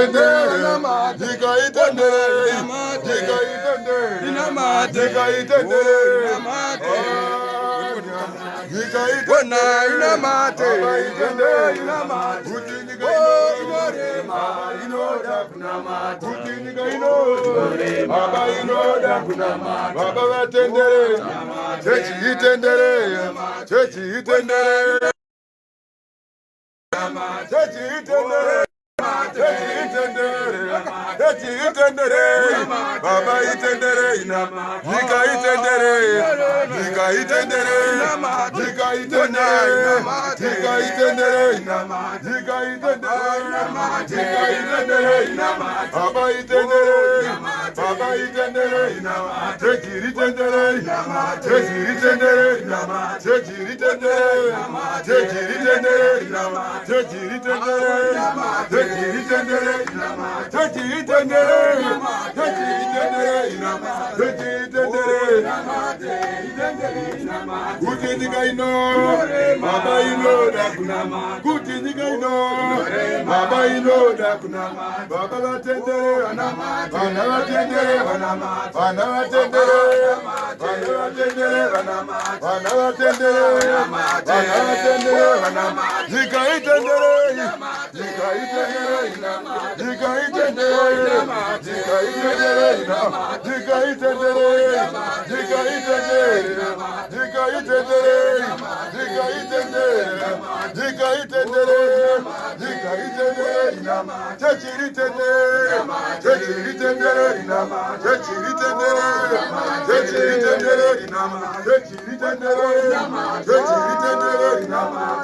Itendere, nyika itendere, nyika itendere, nyika itendere, nyika itendere, itendere, kuti nyika inorema inoda kunamata, kuti nyika inorema baba inoda kunamata, baba vatendere, chechi itendere, chechi itendere. Chechi itendere, chechi itendere, chechi itendere, baba itendere, nyika itendere, nyika itendere, nyika itendere, nyika itendere, nyika itendere, nyika itendere, baba itendere, baba itendere, chechi ritendere, chechi ritendere, chechi ritendere, chechi ritendere, chechi ritendere, chechi ritendere, chechi ritendere, chechi ritendere, chechi ritendere, kuti nyika ino baba inoda kunamata, kuti nyika ino baba inoda kunamata, baba vatendere, vana vatendere, vana vatendere, vana vatendere, vana vatendere, vana vatendere, nyika itendere, nyika itendere, nyika itendere, nyika itendere, nyika itendere, nyika itendere, nyika itendere, nyika itendere, nyika itendere, nyika itendere, chechi ritendere, chechi ritendere, chechi ritendere, chechi ritendere, chechi ritendere, chechi ritendere,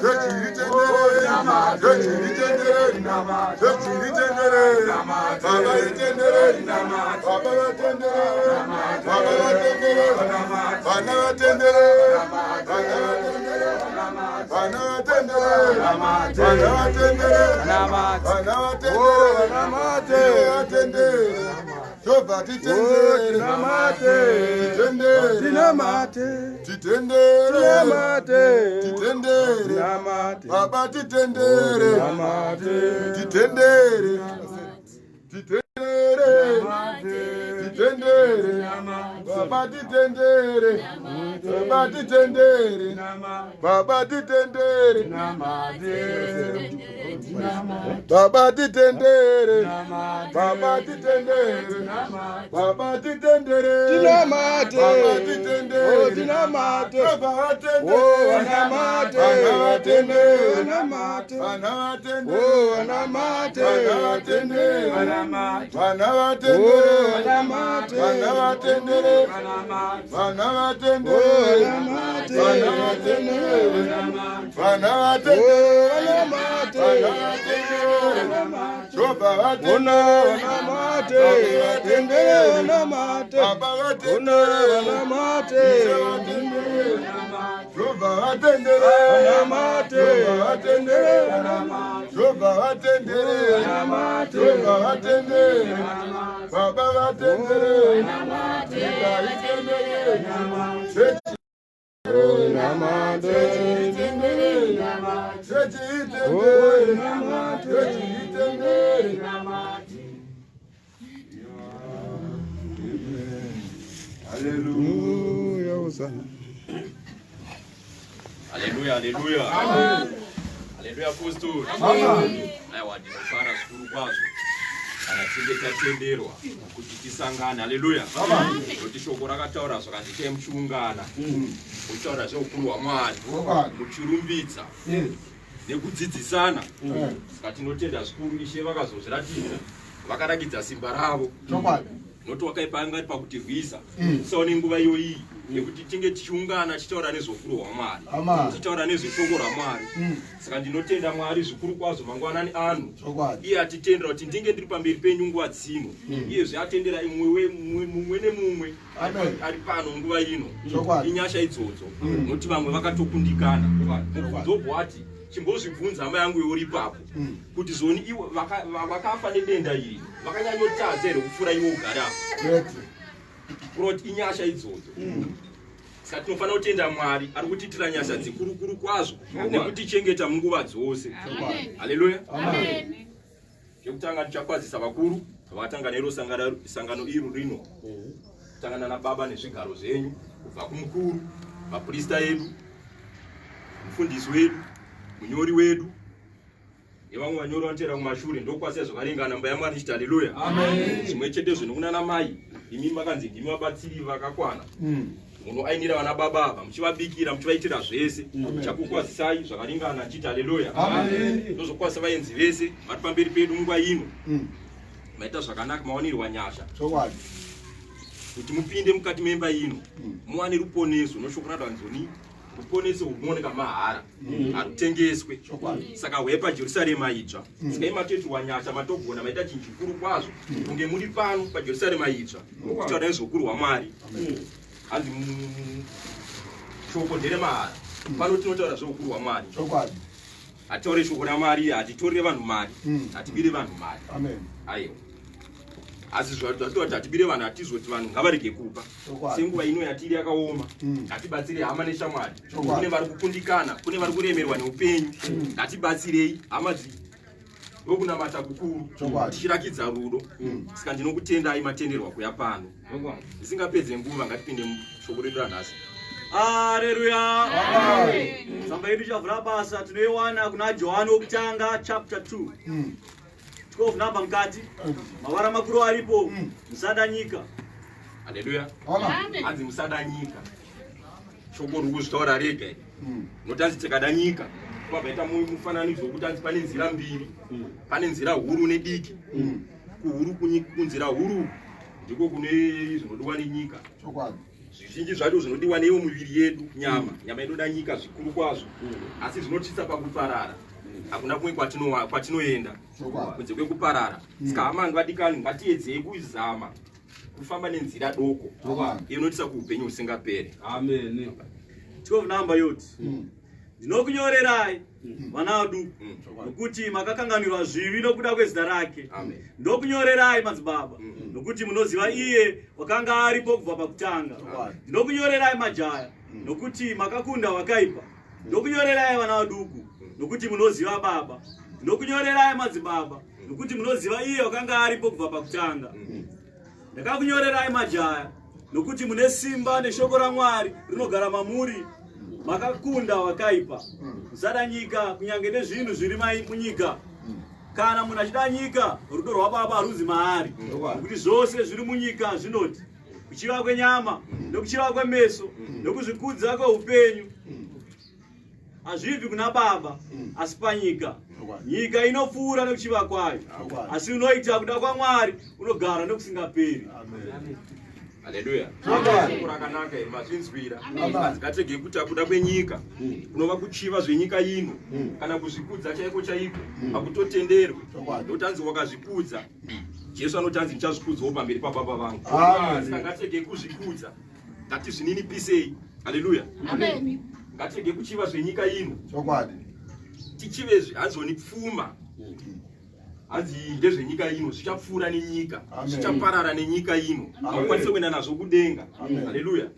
chechi ritendere, chechi ritendere, chechi ritendere, baba itendere, baba vatendere, baba vatendere, vana vatendere, vana vatendere, vana vatendere, vana vatendere, vana vatendere, vatendere, tobva titendere, titendere, titendere, titendere, baba titendere, titendere, titendere, titendere, baba titendere, baba titendere, baba titendere, baba titendere, baba titendere, baba titendere, baba titendere, baba vatendere, vana vatendere, vana vatendere, vana vatendere, vana vatendere, vana vatendere, vana vatendere, vana vatendere, vana vatendere, vana vatendere, tobva vatendere, baba vatendere, tobva vatendere, tobva vatendere, tobva vatendere, tobva vatendere, baba vatendere, nyika itendere, chechi itendere, chechi itendere, chechi itendere. Hallelujah, Hosanna. Haleluya, haleluya, haleluya, apostle. Aiwa, ndinofara zvikuru kwazvo kana tinge tatenderwa kuti tisangane. Haleluya, nokuti shoko rakataura zvakanzi chai muchiungana muchitaura zveukuru hwaMwari, muchirumbidza nekudzidzisana. Saka tinotenda zvikuru Ishe vakazozviratidza, vakarakidza simba ravo, noti wakaipa anga ari pakutirwisa. Tisaone nguva iyoyi yekuti tinge tichiungana tichitaura nezveukuru hwaMwari, tichitaura nezveshoko raMwari. Saka ndinotenda Mwari zvikuru kwazvo mangwanani ano, iye atitendera kuti ndinge ndiri pamberi penyu nguva dzino. Iyezve atendera mumwe nemumwe ari pano nguva ino. Inyasha idzodzo, nokuti vamwe vakatokundikana. Mubvunzo wati chimbozvibvunza, hama yangu iwe uri ipapo, kuti zvoni iwe vakafa nedenda iri vakanyanyotadza here kupfuura iwe ugare apa? Kuroti inyasha idzodzo. Saka tinofanira kutenda Mwari ari kutiitira nyasha dzikurukuru kwazvo nekutichengeta munguva dzose. Haleluya. Chekutanga ndichakwazisa vakuru vakatanga nero sangano iro rino. Kutangana nababa nezvigaro zvenyu, kubva kumukuru, mapurista edu, mufundisi wedu, munyori wedu, nevamwe vanyori vanotera kumashure, ndokwazisa zvakaringana mba yaMwari ndichiti haleluya. Zvimwe chete zvinhu kunana mai, imi makanzi ndimi vabatsiri vakakwana. Munoainira vana baba ava, muchivabikira, muchivaitira zvese. Chakukwazisai zvakaringana ndichiti haleluya. Ndozokwazisa vaenzi vese vari pamberi pedu nguva ino. Maita zvakanaka, mawanirwa nyasha. Chokwadi. Kuti mupinde mukati memba ino, muwane ruponeso noshoko radanzoni. Ruponeso runooneka mahara, harutengeswe. Saka huye paJerusarema idzva. Saka imatoitirwa nyasha, matogona, maita chinhu chikuru kwazvo kunge muri pano paJerusarema idzva kutaura nezveukuru hwaMwari. Hanzi shoko nderemahara. Pano tinotaura zveukuru hwaMwari. Hatitaure shoko raMwari, hatitorere vanhu mari, hatibire vanhu mari. Aiwa. Asi zvatoti hatibire vanhu, hatizoti vanhu ngavarege kupa. Senguva ino yatiri yakaoma, ngatibatsire hama neshamwari. Kune vari kukundikana, kune vari kuremerwa neupenyu, ngatibatsirei hama ndokunamata kukuru, tichirakidza rudo. Saka ndinokutendai matenderwa kuya pano. Ndisingapedze nguva, ngatipinde mushoko redu ranhasi. Haleluya. Tsamba yedu chavhura basa tinoiwana kuna Johani wokutanga chapter 2. 12 namba mukati. Mavara makuru aripo. Musada nyika. Haleluya. Hanzi musada nyika. Shoko riri kuzvitaura rega. Notanzi tikada nyika. Kwabvaita mufananidzo wekuti hanzi pane nzira mbiri. Pane nzira huru nediki. Kuhuru kunzira huru ndiko kune zvinodiwa nenyika. Zvizhinji zvacho zvinodiwa neiyo muviri yedu, nyama. Nyama inoda nyika zvikuru kwazvo. Asi zvinotyisa pakuparara. Hakuna kumwe kwatinoenda kunze kwekuparara. Saka hama vadikani, ngatiedzei kuzama kufamba nenzira doko inotisa kuupenyu husingaperi. Amen. 12 namba yoti. Ndinokunyorerai vana vaduku, nokuti makakanganwirwa zvivi nokuda kwezita rake. Ndokunyorerai madzibaba, nokuti munoziva iye wakanga aripo kubva pakutanga. Ndinokunyorerai majaya, nokuti makakunda wakaipa. Ndokunyorerai vana vaduku, nokuti munoziva Baba. Ndokunyorerai madzibaba, nokuti munoziva iye wakanga aripo kubva pakutanga. Ndakakunyorerai majaya, nokuti mune simba neshoko raMwari rinogara mamuri. Makakunda wakaipa. Musada nyika kunyange nezvinhu zviri munyika. Kana munhu achida nyika, rudo rwaBaba haruzi maari. Nokuti zvose zviri munyika zvinoti kuchiva kwenyama, nokuchiva kwemeso, nokuzvikudza kweupenyu, hazvibvi kuna Baba, asi panyika. Nyika inopfuura nekuchiva kwayo, asi unoita kuda kwaMwari unogara nokusingaperi. Haleluya. Shoko rakanaka iri, mazvinzwira. Ngatirege kuti kuda kwenyika kunova kuchiva zvenyika ino, kana kuzvikudza chaiko chaiko hakutotenderwi. Nokuti hanzi wakazvikudza, Jesu anoti hanzi ndichazvikudzawo pamberi paBaba vangu. Saka ngatirege kuzvikudza, ngatizvininipisei. Haleluya. Ngatirege kuchiva zvenyika ino. Tichive hanzoni pfuma. Hanzi ndezvenyika ino, zvichapfuura nenyika, zvichaparara nenyika ino, haukwanise kuenda nazvo kudenga. Haleluya.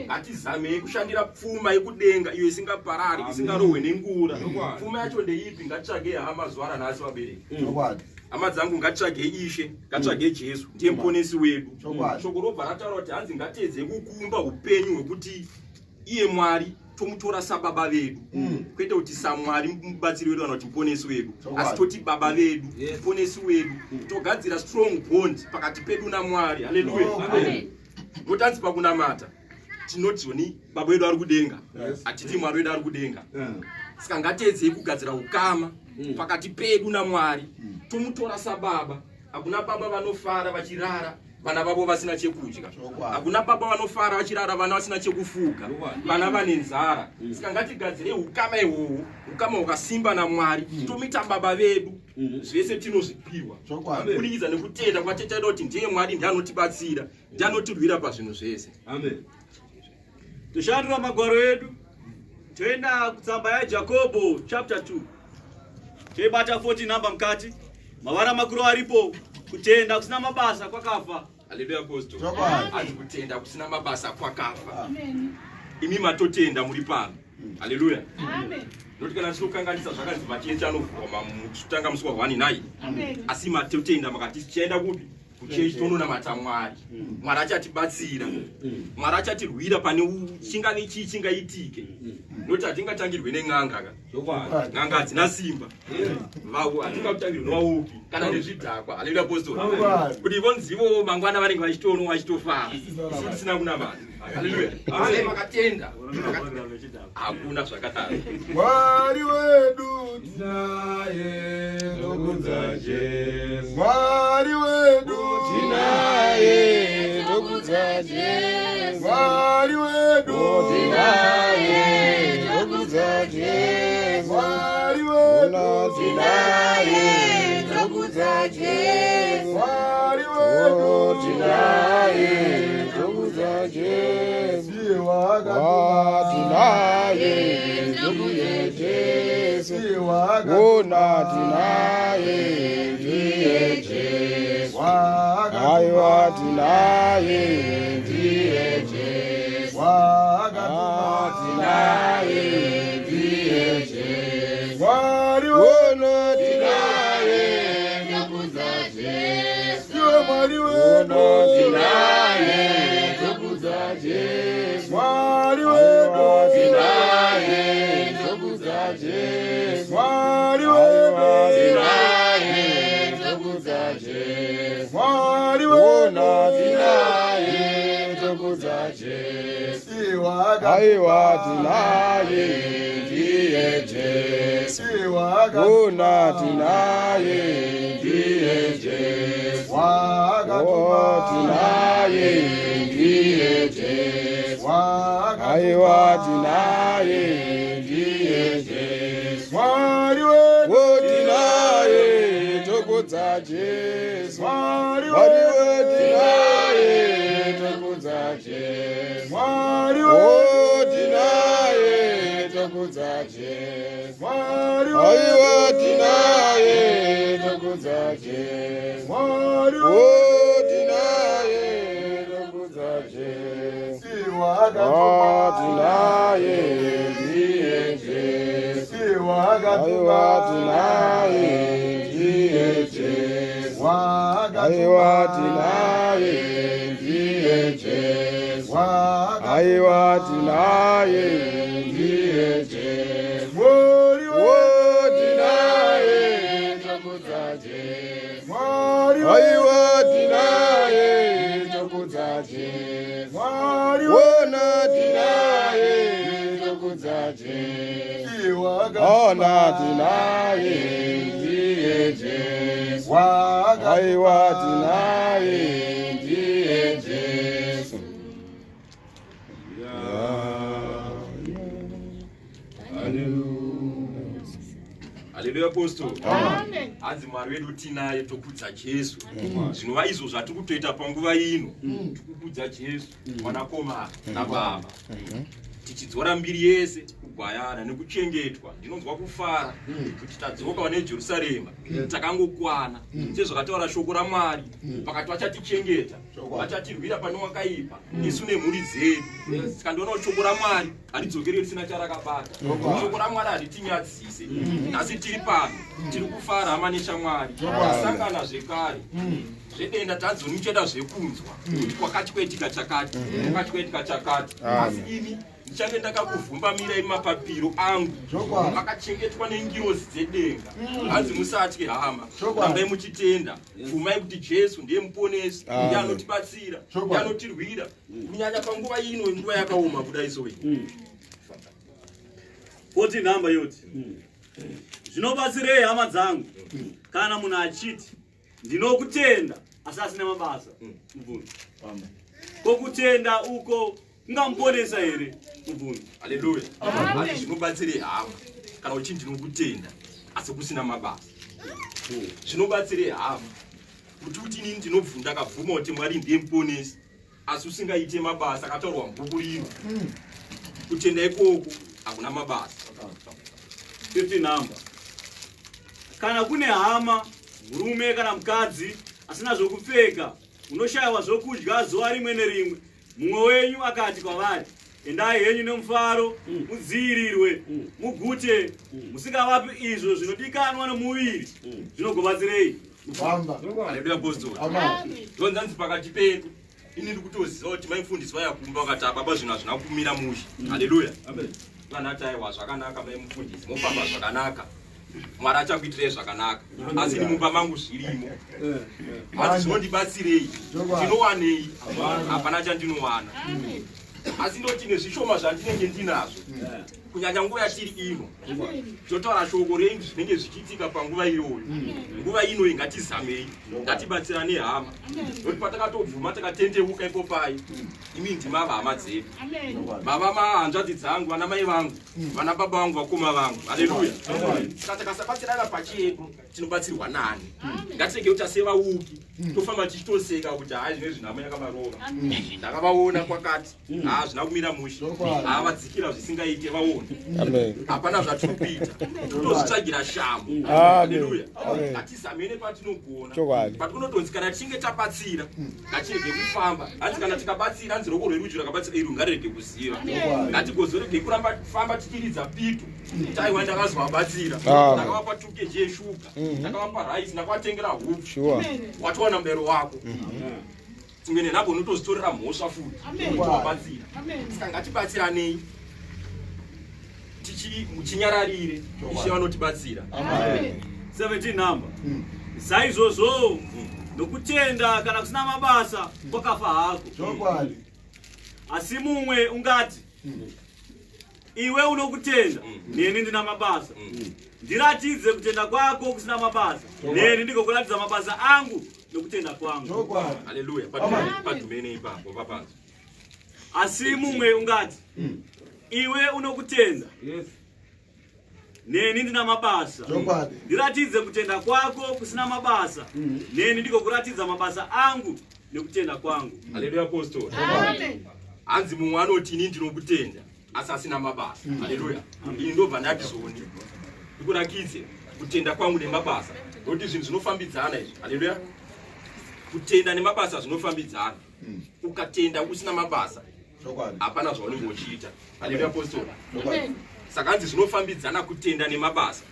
Ngatizamei kushandira pfuma yekudenga iyo isingaparari, isingarohwe nengura. Pfuma yacho ndeipi? Ngatitsvagei hama zuva ranhasi vabereki. Hama dzangu, ngatitsvagei Ishe, ngatitsvagei Jesu, ndiye muponesi wedu. Shoko robva rataura kuti hanzi ngatiedzei kukumba upenyu hwekuti iye Mwari tomutora sababa vedu, kwete kuti saMwari mubatsiri wedu kana kuti muponesi wedu, asi toti baba vedu, muponesi wedu. Togadzira strong bond pakati pedu naMwari. Haleluya. Notanzi pakunamata tinoti zoni baba wedu ari kudenga, hatiti Mwari wedu ari kudenga. Saka ngatiedzei kugadzira ukama pakati pedu naMwari, tomutora sababa. Hakuna baba vanofara vachirara vana vavo vasina chekudya. Hakuna baba vanofara vachirara vana vasina chekufuga, vana vane nzara. Saka ngatigadzirei ukama ihwohwo, ukama hwakasimba naMwari, tomuita baba vedu. Zvese tinozvipiwa kubudikidza nekutenda kwatetaida kuti ndiye Mwari, ndiye anotibatsira, ndiye anotirwira pazvinhu zvese. Amen. Toshandura magwaro edu, toenda kutsamba yaJakobo chapter 2, toibata 14 namba mukati. Mavara makuru aripo, kutenda kusina mabasa kwakafa. Haleluya, apostle. Hanzi kutenda kusina mabasa kwakafa. Imi matotenda muri pano. Haleluya. Noti kana tinokanganisa zvakanzi machechi anovhurwa kutanga musi wa 1 9. Asi matotenda makati tichaenda kupi? Kuchechi tononamata Mwari. Mwari achatibatsira. Mwari achatirwira pane chingave chii chingaitike. Noti hatingatangirwe nen'anga ka. N'anga hadzina simba. Vavo hatingatangirwe nevauki kana nezvidhakwa. Haleluya apostoli. Kuti vonzivo mangwana vanenge vachitonwa vachitofara. Isu tisina kunamata. Haleluya. Asi makatenda. Hakuna zvakadaro. Mwari wedu tinaye tokudza Jesu. Mwari wedu tinaye tokudza Jesu. Mwari wedu tinaye tokudza Jesu. Mwari wedu tinaye tokudza Jesu. Mwari wedu tinaye tokudza Jesu. Ndiye wakatuma. Tinaye tokudza Jesu. Ndiye wakatuma. Ona tinaye ndiye Jesu. Wakatuma. Aiwa tinaye ndiye Jesu. Wakatuma. Tinaye ndiye Jesu. Mwari wedu Ona tinaye tokudza Jesu. ndiwe Mwari wedu Ona tinaye tokudza Jesu. Mwari Aiwa wedu tinaye tokudza Jesu. Mwari Aiwa wedu tinaye tokudza Jesu. Mwari Ona wedu tinaye tokudza Jesu. Ndiye wakatuma. Aiwa tinaye ndiye Jesu. Ndiye wakatuma. Ona tinaye ndiye Jesu. Wakatuma. Tinaye ndiye Jesu. Wakatuma. Aiwa tinaye ndiye Jesu. Mwari wedu O tinaye tokudza Jesu. Mwari Mwari wedu wedu tinaye tokudza Jesu. Mwari O wedu tinaye tokudza Jesu. Mwari Aiwa wedu tinaye tokudza Jesu. Mwari O wedu tinaye tokudza Jesu. Ndiye O wakatuma. tinaye ndiye Jesu. Ndiye wakatuma. Aiwa tinaye ndiye Jesu. Wakatuma. Aiwa tinaye ndiye Jesu. Wakatuma. Aiwa tinaye ndiye Jesu. Mwari O wedu tinaye tokudza Jesu. Mwari wedu Aiwa tinaye tokudza Jesu. Mwari wedu Ona tinaye tokudza Jesu. Ndiye wakatuma. Ona tinaye ndiye Jesu. Wakatuma. Aiwa tinaye ndiye Jesu. Haleluya apostoli. Hanzi Mwari wedu tinaye tokudza Jesu. Zvinova izvo zvatiri kutoita panguva ino. Tikukudza Jesu, mwanakomana nababa. Tichidzora mbiri yese kugwayana nekuchengetwa. Ndinonzwa kufara kuti tadzoka neJerusarema takangokwana. Sezvakataura shoko raMwari, pakati vachatichengeta, vachatirwira pane wakaipa, isu nemhuri dzedu. Saka ndinoona kuti shoko raMwari haridzokeri risina charakabata. Shoko raMwari haritinyadzise. Nhasi tiri pano, tiri kufara hama neshamwari. Tasangana zvekare. Zvedenda tanzonicheda zvekunzwa kuti kwakati kwaitika chakati, kwakati kwaitika chakati. Asi ini ndichange ndakakuvhumbamirai mapapiro angu, Chokwadi. makachengetwa nengirozi dzedenga. Hanzi musatye hama, Chokwadi. rambai muchitenda, pfumai kuti Jesu ndiye muponesi, ndiye anotibatsira, Chokwadi. ndiye anotirwira, kunyanya panguva ino, nguva yakaoma kudai so iyi. 14 nhamba yoti zvinobatsirei hama dzangu kana munhu achiti ndinokutenda asi asina mabasa? Mubvunzo. Kokutenda uko kungamuponesa here? Mubvunzo. Haleluya. Hanzi zvinobatsirei hama kana uchiti ndinokutenda asi kusina mabasa? Zvinobatsirei hama kuti uti inini ndakabvuma kuti Mwari ndiye muponesi, asi usingaite mabasa akataurwa mubhuku rino? Kutenda ikoko hakuna mabasa. 15 number. Kana kune hama, murume kana mukadzi, asina zvokupfeka, unoshayiwa zvokudya zuva rimwe nerimwe, mumwe wenyu akati kwavari, Endai henyu nemufaro, mudziirirwe, mugute, musingavapi izvo zvinodikanwa nomuviri. Zvinogobatsirei? Famba. Haleluya apostoli. Amen. Ndonzanzi pakati pedu ini ndiri kutoziva kuti maimufundisi vayakumba vakati ababa zvinhu hazvina kumira mushe. Haleluya. Vanati aiwa zvakanaka maimufundisi mofamba zvakanaka. Mwari achakuitirai zvakanaka. Asi ini mumba mangu zvirimo. Asi zvinondibatsirei? Ndinowanei? Hapana chandinowana. Asi ndoti nezvishoma zvandinenge ndinazvo kunyanya nguva yatiri ino totaura shoko renyu zvinenge zvichiitika panguva iyoyo. Nguva ino ngatizamei, ngatibatsirane hama, nokuti patakatobvuma takatendeuka ipo pai imi ndimava hama dzedu, mava mahanzvadzi dzangu, vana mai vangu, vana baba vangu, vakoma vangu. Haleluya. Saka takasabatsirana pachedu tinobatsirwa nani? Ngatirege kuti asevauki tofamba tichitoseka kuti hai zvine zvinhamo yakavarova, ndakavaona kwakati haa zvina kumira mushe, haa vadzikira zvisingaite, vaona hapana zvatiri kuita, totozvitsvagira shamu. Haleluya. Ngatizamene patinogona, patinotonzi kana tichinge tabatsira ngatirege kufamba. Hanzi kana tikabatsira, hanzi roko rwerudyi rakabatsira iri ngarirege kuziva. Ngatigozorege kuramba kufamba tichiridza pito kuti aiwa ndakazovabatsira, ndakavapa 2 kg yeshuga, ndakavapa rice, ndakavatengera hupfu. Watowana mubayiro wako. Dzimwe nenhabo unotozitorera mhosva futi kuti wabatsira. Saka ngatibatsiranei muchinyararire, Ishe vanotibatsira. 17 number. Saizvozvo nokutenda kana kusina mabasa kwakafa hako. Chokwadi. Asi mumwe ungati, iwe unokutenda, neni ndina mabasa. Ndiratidze kutenda kwako kusina mabasa, neni ndigokuratidza mabasa angu nokutenda kwangu. Chokwadi. Haleluya. Padhumene ipapo papanzo. Asi mumwe ungati, iwe unokutenda, neni ndina mabasa. Chokwadi. Ndiratidze kutenda kwako kusina mabasa, neni ndigokuratidza mabasa angu nekutenda kwangu. Haleluya apostoli. Hanzi mumwe anoti ini ndinokutenda asi asina mabasa. Haleluya. Ini ndobva ndati zvoni ndikurakidze kutenda kwangu nemabasa, nokuti zvinhu zvinofambidzana izvi. Haleluya. Kutenda nemabasa zvinofambidzana. Ukatenda usina mabasa Chokwadi. hapana zvaunenge uchiita. Haleluya apostoli. Chokwadi. Saka hanzi zvinofambidzana kutenda nemabasa,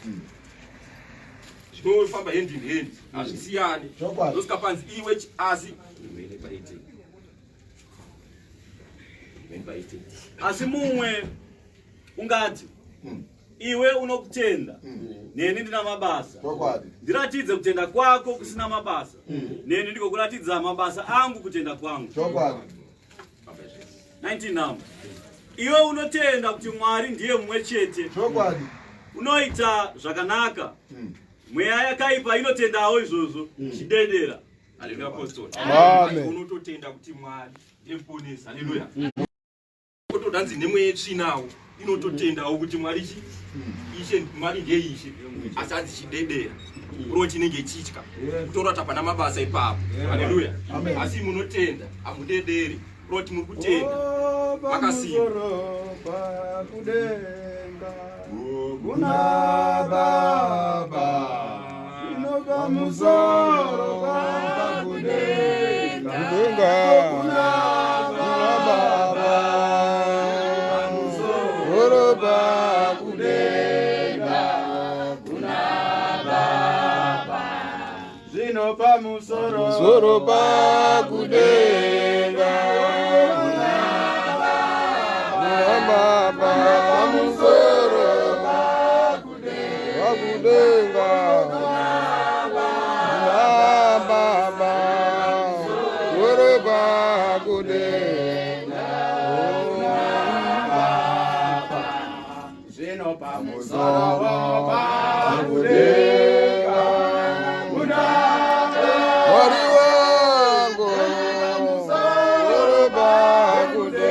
zvinofamba hand in hand, hazvisiyani. Chokwadi. Ndosika panzi iwe asi Asi mumwe ungati, iwe unokutenda, neni ndina mabasa. Chokwadi. Ndiratidze kutenda kwako kusina mabasa, neni ndigokuratidza mabasa angu kutenda kwangu. Chokwadi. 19 number. Iwe unotenda kuti Mwari ndiye mumwe chete. Chokwadi. Unoita zvakanaka. Mweya yakaipa inotendawo izvozvo, chidedera. Haleluya apostoli. Amen. Unototenda kuti Mwari ndiye muponesi. Haleluya. Otodanzi nemweya yetsvinawo inototendawo kuti Mwari chi Ishe, Mwari ndiye Ishe, asi hanzi chidedera, kurova chinenge chitya kutora kuti hapana mabasa ipapo. Haleluya. Amen. Asi munotenda hamudederi, kurova kuti muri kutenda makasimba. Pakudenga Kuna Baba. Pamusoro pakudenga kuna Baba, pamusoro pakudenga kuna Baba, zvino pamusoro Soro pakudenga kuna Baba, pamusoro pakudenga kuna Baba, soro pakudenga. Zvino pamusoro pakudenga kuna Mwari wangu, soro pakudenga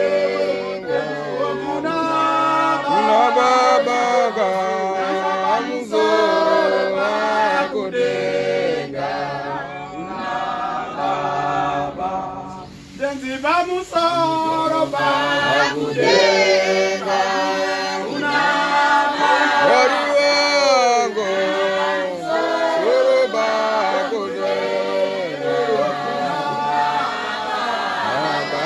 kuna Baba, pamusoro pakudenga. Tenzi pamusoro pakudenga kuna Mwari wangu, soro pakudenga. Baba.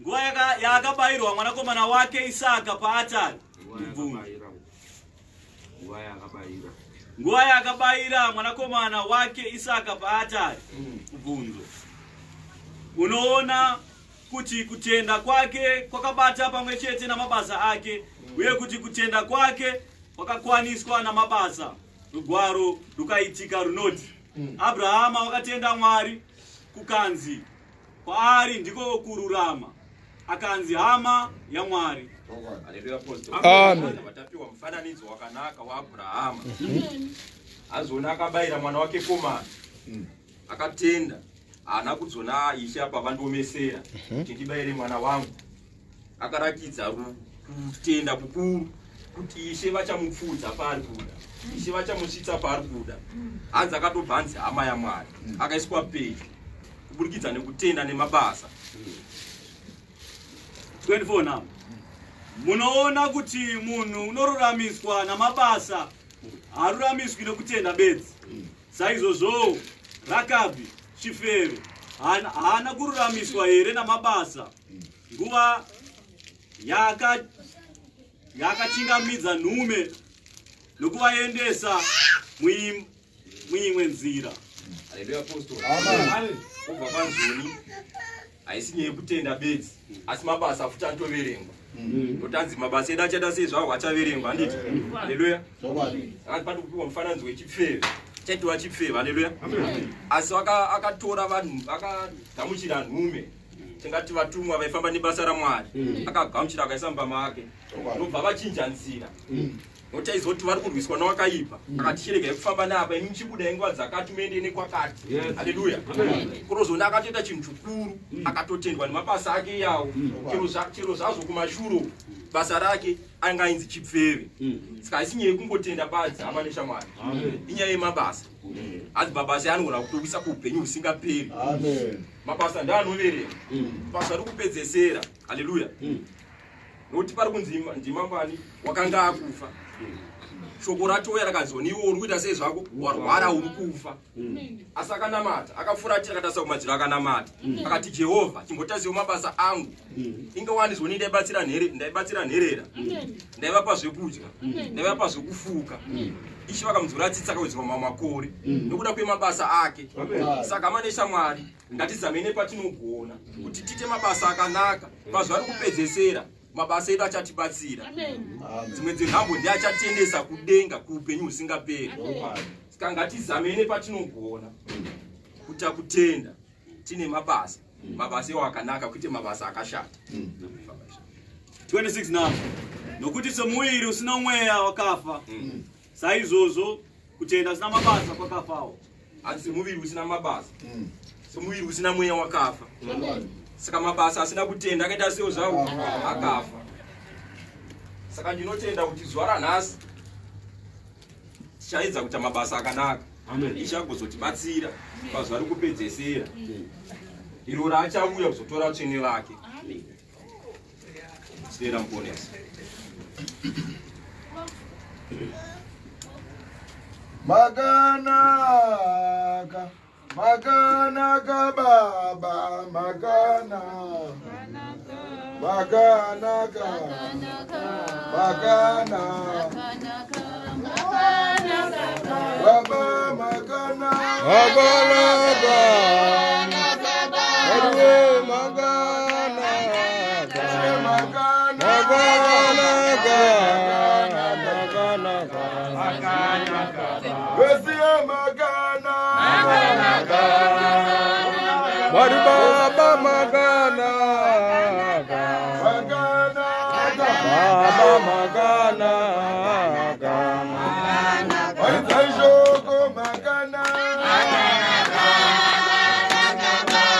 Nguva yaakabayirwa mwanakomana wake Isaka paatari. Mubvunzo. Nguva yaakabayira mwanakomana wake Isaka paatari. Mubvunzo. Unoona kuti kutenda kwake kwakabata pamwe chete namabasa ake, uye kuti kutenda kwake kwakakwaniswa namabasa. Rugwaro rukaitika runoti, Abrahama wakatenda Mwari, kukanzi kwaari ndiko kururama, akanzi hama yaMwari. Haleluya, Apostle. Amen. Vatapiwa mufananidzo wakanaka waAbrahama. Azona akabayira mwana wake komana. Akatenda. Haana kudzona Ishe apa vandiomesera kuti ndibayire mwana wangu. Akaratidza kutenda kukuru kuti Ishe vachamupfuudza paari kuda. Ishe vachamusvitsa paari kuda. Hanzi akatobva anzi hama yaMwari. Akaiswa pedyo kuburikidza nekutenda nemabasa. 24 now. Munoona kuti munhu unoruramiswa namabasa, haaruramiswi nokutenda bedzi. Saizvozvowo Rakabhi chifeve haana kururamiswa here namabasa, nguva yaakachingamidza nhume nokuvaendesa muimwe nzira? Haleluya, Apostle. Amen. Kubva kwanzoni haisi nyaya yekutenda bedzi, asi mabasa futi anotoverengwa. Notanzi mabasa edu achaita sei zvawo achaverengwa, handiti? Haleluya. Chokwadi. Akati pari kupiwa mufananidzo wechipfeve, chaitova chipfeve. Haleluya. Asi akatora vanhu, akagamuchira nhume, tingati vatumwa vaifamba nebasa raMwari, akagamuchira akaisa mumba make. Nobva vachinja nzira, nokuti aizoti vari kurwiswa nawakaipa. Akati chiregai kufamba napa, imi muchibuda nguva dzakati muende nekwakati. Haleluya. Kurozoona akatoita chinhu chikuru, akatotendwa nemabasa ake iyawo. Chero zvazvo kumashuro basa rake anga ainzi chipfeve. Saka haisi nyaya yekungotenda badzi, hama neshamwari, inyaya yemabasa. Hanzi mabasa anogona kutokuisa kuupenyu husingaperi. Amen. Mabasa ndoanoverenga basa rokupedzesera. Haleluya. Nokuti pari kunzi ndimambani wakanga akufa, shoko ratouya rakanzi iwe uri kuita sei zvako, warwara, uri kufa. Asi akanamata, akafuratira, akatarisa kumadziro, akanamata, akati, "Jehovha, chimbotaziwo mabasa angu. Ingawani zvoni ndaibatsira nherera, ndaivapa zvekudya, ndaivapa zvekufuka." Ishe vakamudzora tsitsi, akawedzerwa mamwe makore nokuda kwemabasa ake. Saka hama neshamwari, ngatizamei nepatinogona kuti tiite mabasa akanaka. Pazuva rokupedzesera mabasa edu achatibatsira. Amen. Dzimwe dzenhambo ndiachatendesa kudenga kuupenyu husingaperi. Saka ngatizamei nepatinogona kuita kutenda tine mabasa, mabasa iwo akanaka, kwete mabasa akashata. 26 now. Nokuti somuviri usina mweya wakafa, saizvozvo kutenda usina mabasa kwakafawo. Hanzi semuviri usina mabasa, semuviri usina mweya wakafa. Saka mabasa asina kutenda akaita sewo zvawo akafa. Saka ndinotenda kuti zuva ranhasi tichaedza kuita mabasa akanaka. Ishe agozotibatsira pazuva rokupedzesera iro raachauya kuzotora tsvene vake. Sitera Muponesi. Makanaka, makanaka Baba, makanaka, makanaka, makanaka, Baba, makanaka. Makanaka. Mwariwe makanaka. Makanaka. Makanaka. Makanaka. Wesiye makanaka. Mwari Baba makanaka. Makanaka. Baba makanaka. Waidzai shoko makanaka.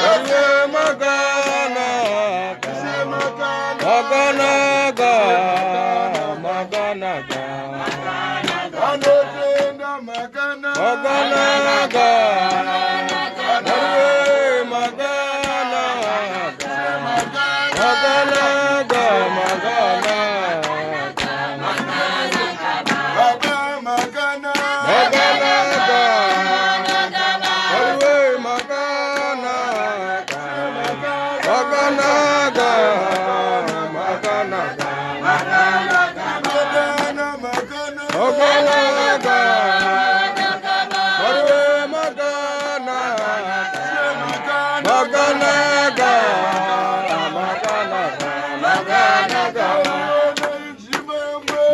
Mwariwe makanaka. Makanaka. Makanaka. Makanaka. Anotenda makanaka. Makanaka. Mwariwe makanaka. Makanaka. Makanaka. Baba makanaka. Makanaka. Mwariwe makanaka. Makanaka. Makana, makana. Makanaka. Mwari wemakanaka. Makanaka. Makanaka. Makanaka.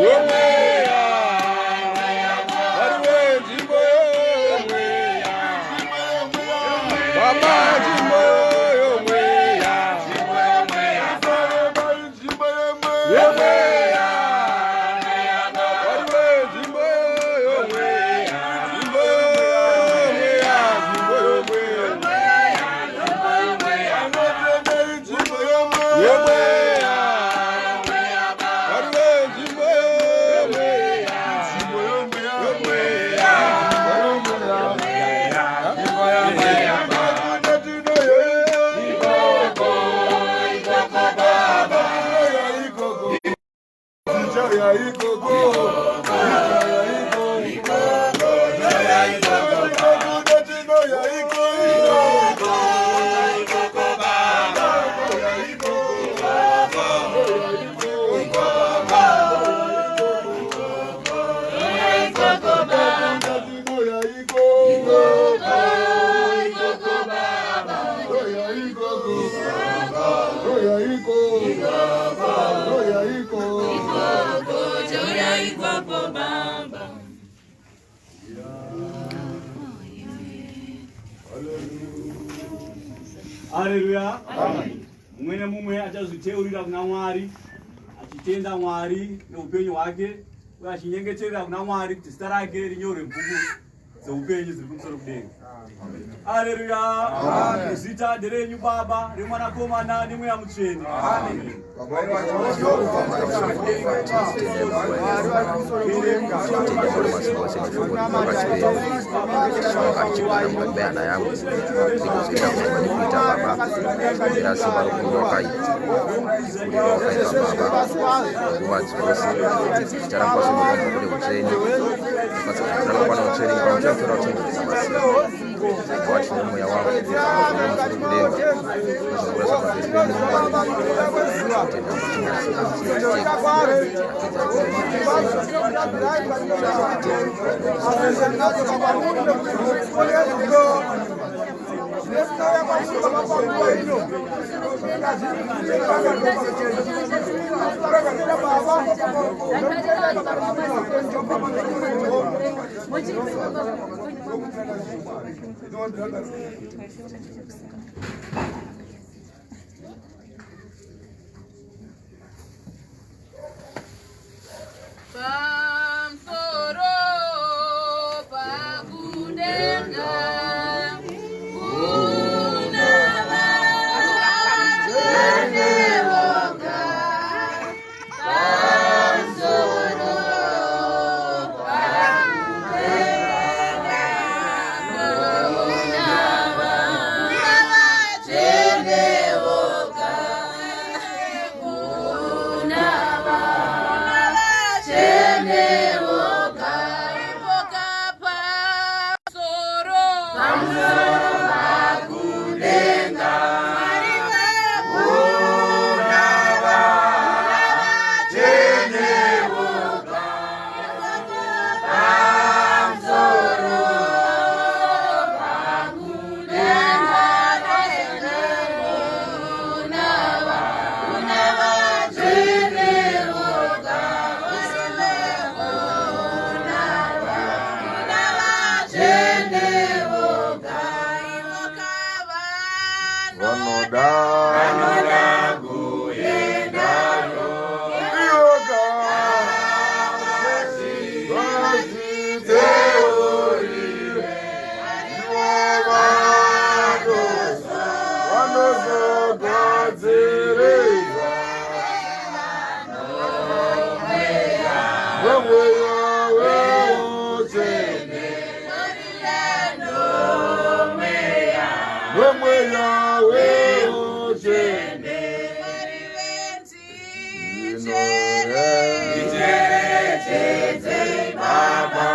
Yomweya. Mwari wenzvimbo yomweya. Baba nzvimbo yomweya. Yomweya. Mwari wenzvimbo yomweya. Nzvimbo yomweya. Nzvimbo yomweya. Yomweya. Mwari wenzvimbo yomweya. Yomweya. Haleluya. Mumwe nemumwe achazviteurira kuna Mwari, achitenda Mwari neupenyu hwake, uye achinyengeterera kuna Mwari kuti zita rake rinyorwe mubhuku dzeupenyu dziri kumusoro kudenga. Haleluya. Zita nderenyu Baba, reMwanakomana neMweya Mutsvene. Hana yangu ndikuzoita kuti ndikuita baba kumbira simba rokunge wakaipa kunge wakaipa baba nguva dzose ticharamba somuvanhu kune utsvene ramangwana utsvene pamuchatora uchengetesa masimba wati nemweya wavo kudenga unozokurasa pamberi penyu tenda Pamusoro pakudenga kuna vatsvene voga. Pamusoro pakudenga kuna vatsvene voga. Kuna vatsvene voga. Voga pamusoro. Pamusoro pakudenga. Mwari kuna vatsvene voga. Pamusoro pakudenga. Kuna vatsvene voga. Vanoda kuendako iyoga vazviteurire ivo vanozogadziridzwa nomweya weutsvene nomweya weutsvene. Baba.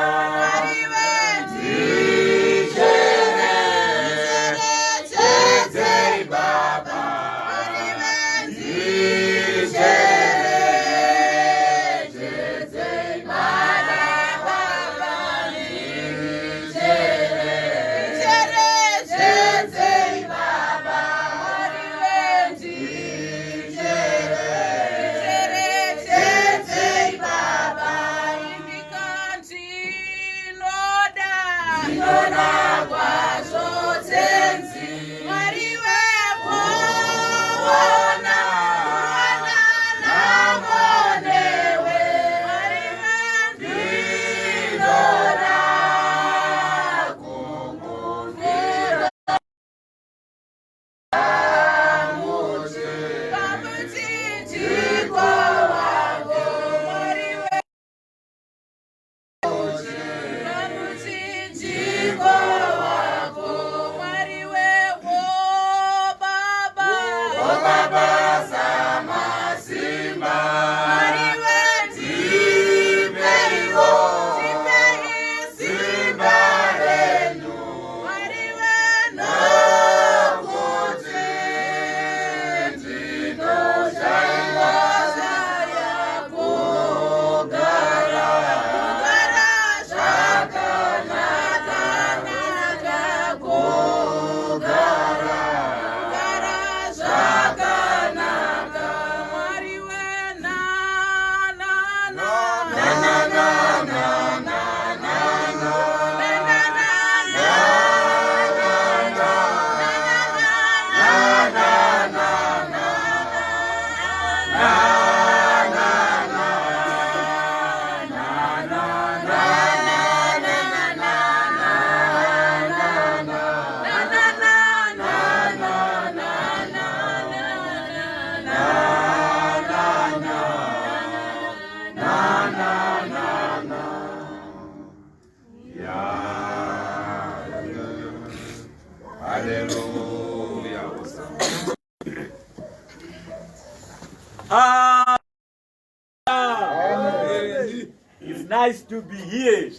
Nice to be here.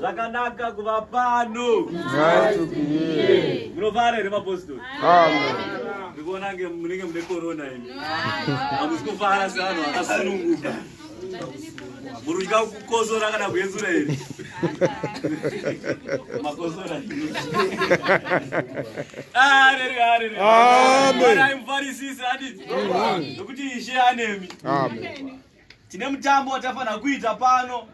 Zvakanaka kuva pano. Nice to be here. Munofara here mapostori? Amen. Ndikuona nge munenge mune corona imi. Hamusi kufara sevanhu vakasununguka. Muri kutya kukosora kana kuenzura here? Makosora. Haleluya, haleluya. Amen. Mwari mufarisise handiti? Nokuti Ishe anemi. Amen. Tine mutambo watafanira kuita pano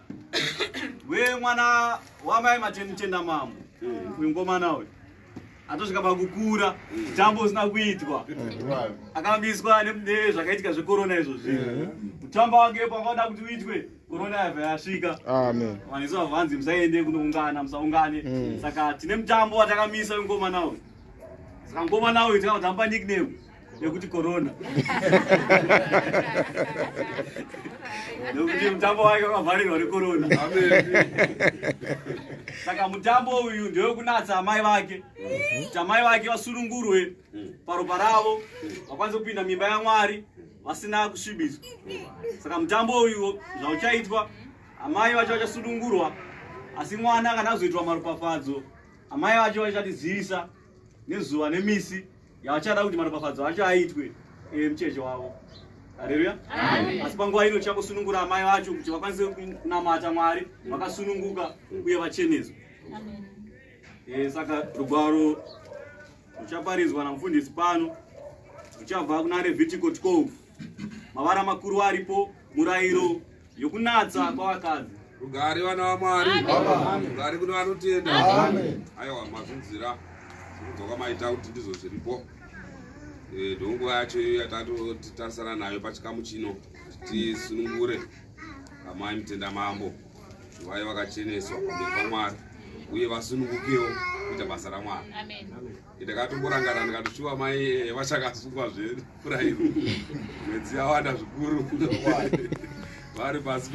wemwana wamai Mutenda Mambo, uyu mukomana uyu atosvika pakukura, mutambo usina kuitwa, akamiswa nezvakaitika zvekorona izvozvi. Mutambo wake pangauda kuti uitwe, korona yabva yasvika. Amen. Vanhu isu vanzi musaende kunoungana, musaungane. Saka tine mutambo watakamisa wemukomana uyu. Saka mukomana uyu takatamupa nickname yekuti Corona, nekuti mutambo wake wakavharirwa nekorona. Saka mutambo uyu ndewekunatsa amai vake, kuti amai vake vasunungurwe paropa ravo, vakwanise kupinda mimba yaMwari vasina kusvibiswa. Saka mutambo uyu zvauchaitwa, amai vacho vachasunungurwa, asi mwana kana azoitwa maropafadzo, amai vacho vachatizivisa nezuva nemisi yavachada kuti maropafadzo acho aitwe mucheche wavo. Haleluya. Asi panguva ino tichangosunungura amai vacho kuti vakwanise kunamata Mwari vakasununguka uye vacheneswa. Saka rugwaro ruchaparidzwa namufundisi pano ruchabva kuna Revhitiko 12, mavara makuru aripo murayiro yokunatsa kwavakadzi. Rugare vana vaMwari, rugare kune vanotenda. Aiwa, mazvinzira sekubva kwamaita kuti ndizvo zviripo. Ndonguva yacho iyo yatatotarisana nayo pachikamu chino, tisunungure amai Mutenda Mambo vaive vakacheneswa pamberi paMwari uye vasunungukewo kuita basa raMwari. Ndakatomborangara ndikatoshuwa mai vachakasungwa zvekurayiro mwedzi yawanda zvikuru, vari pasi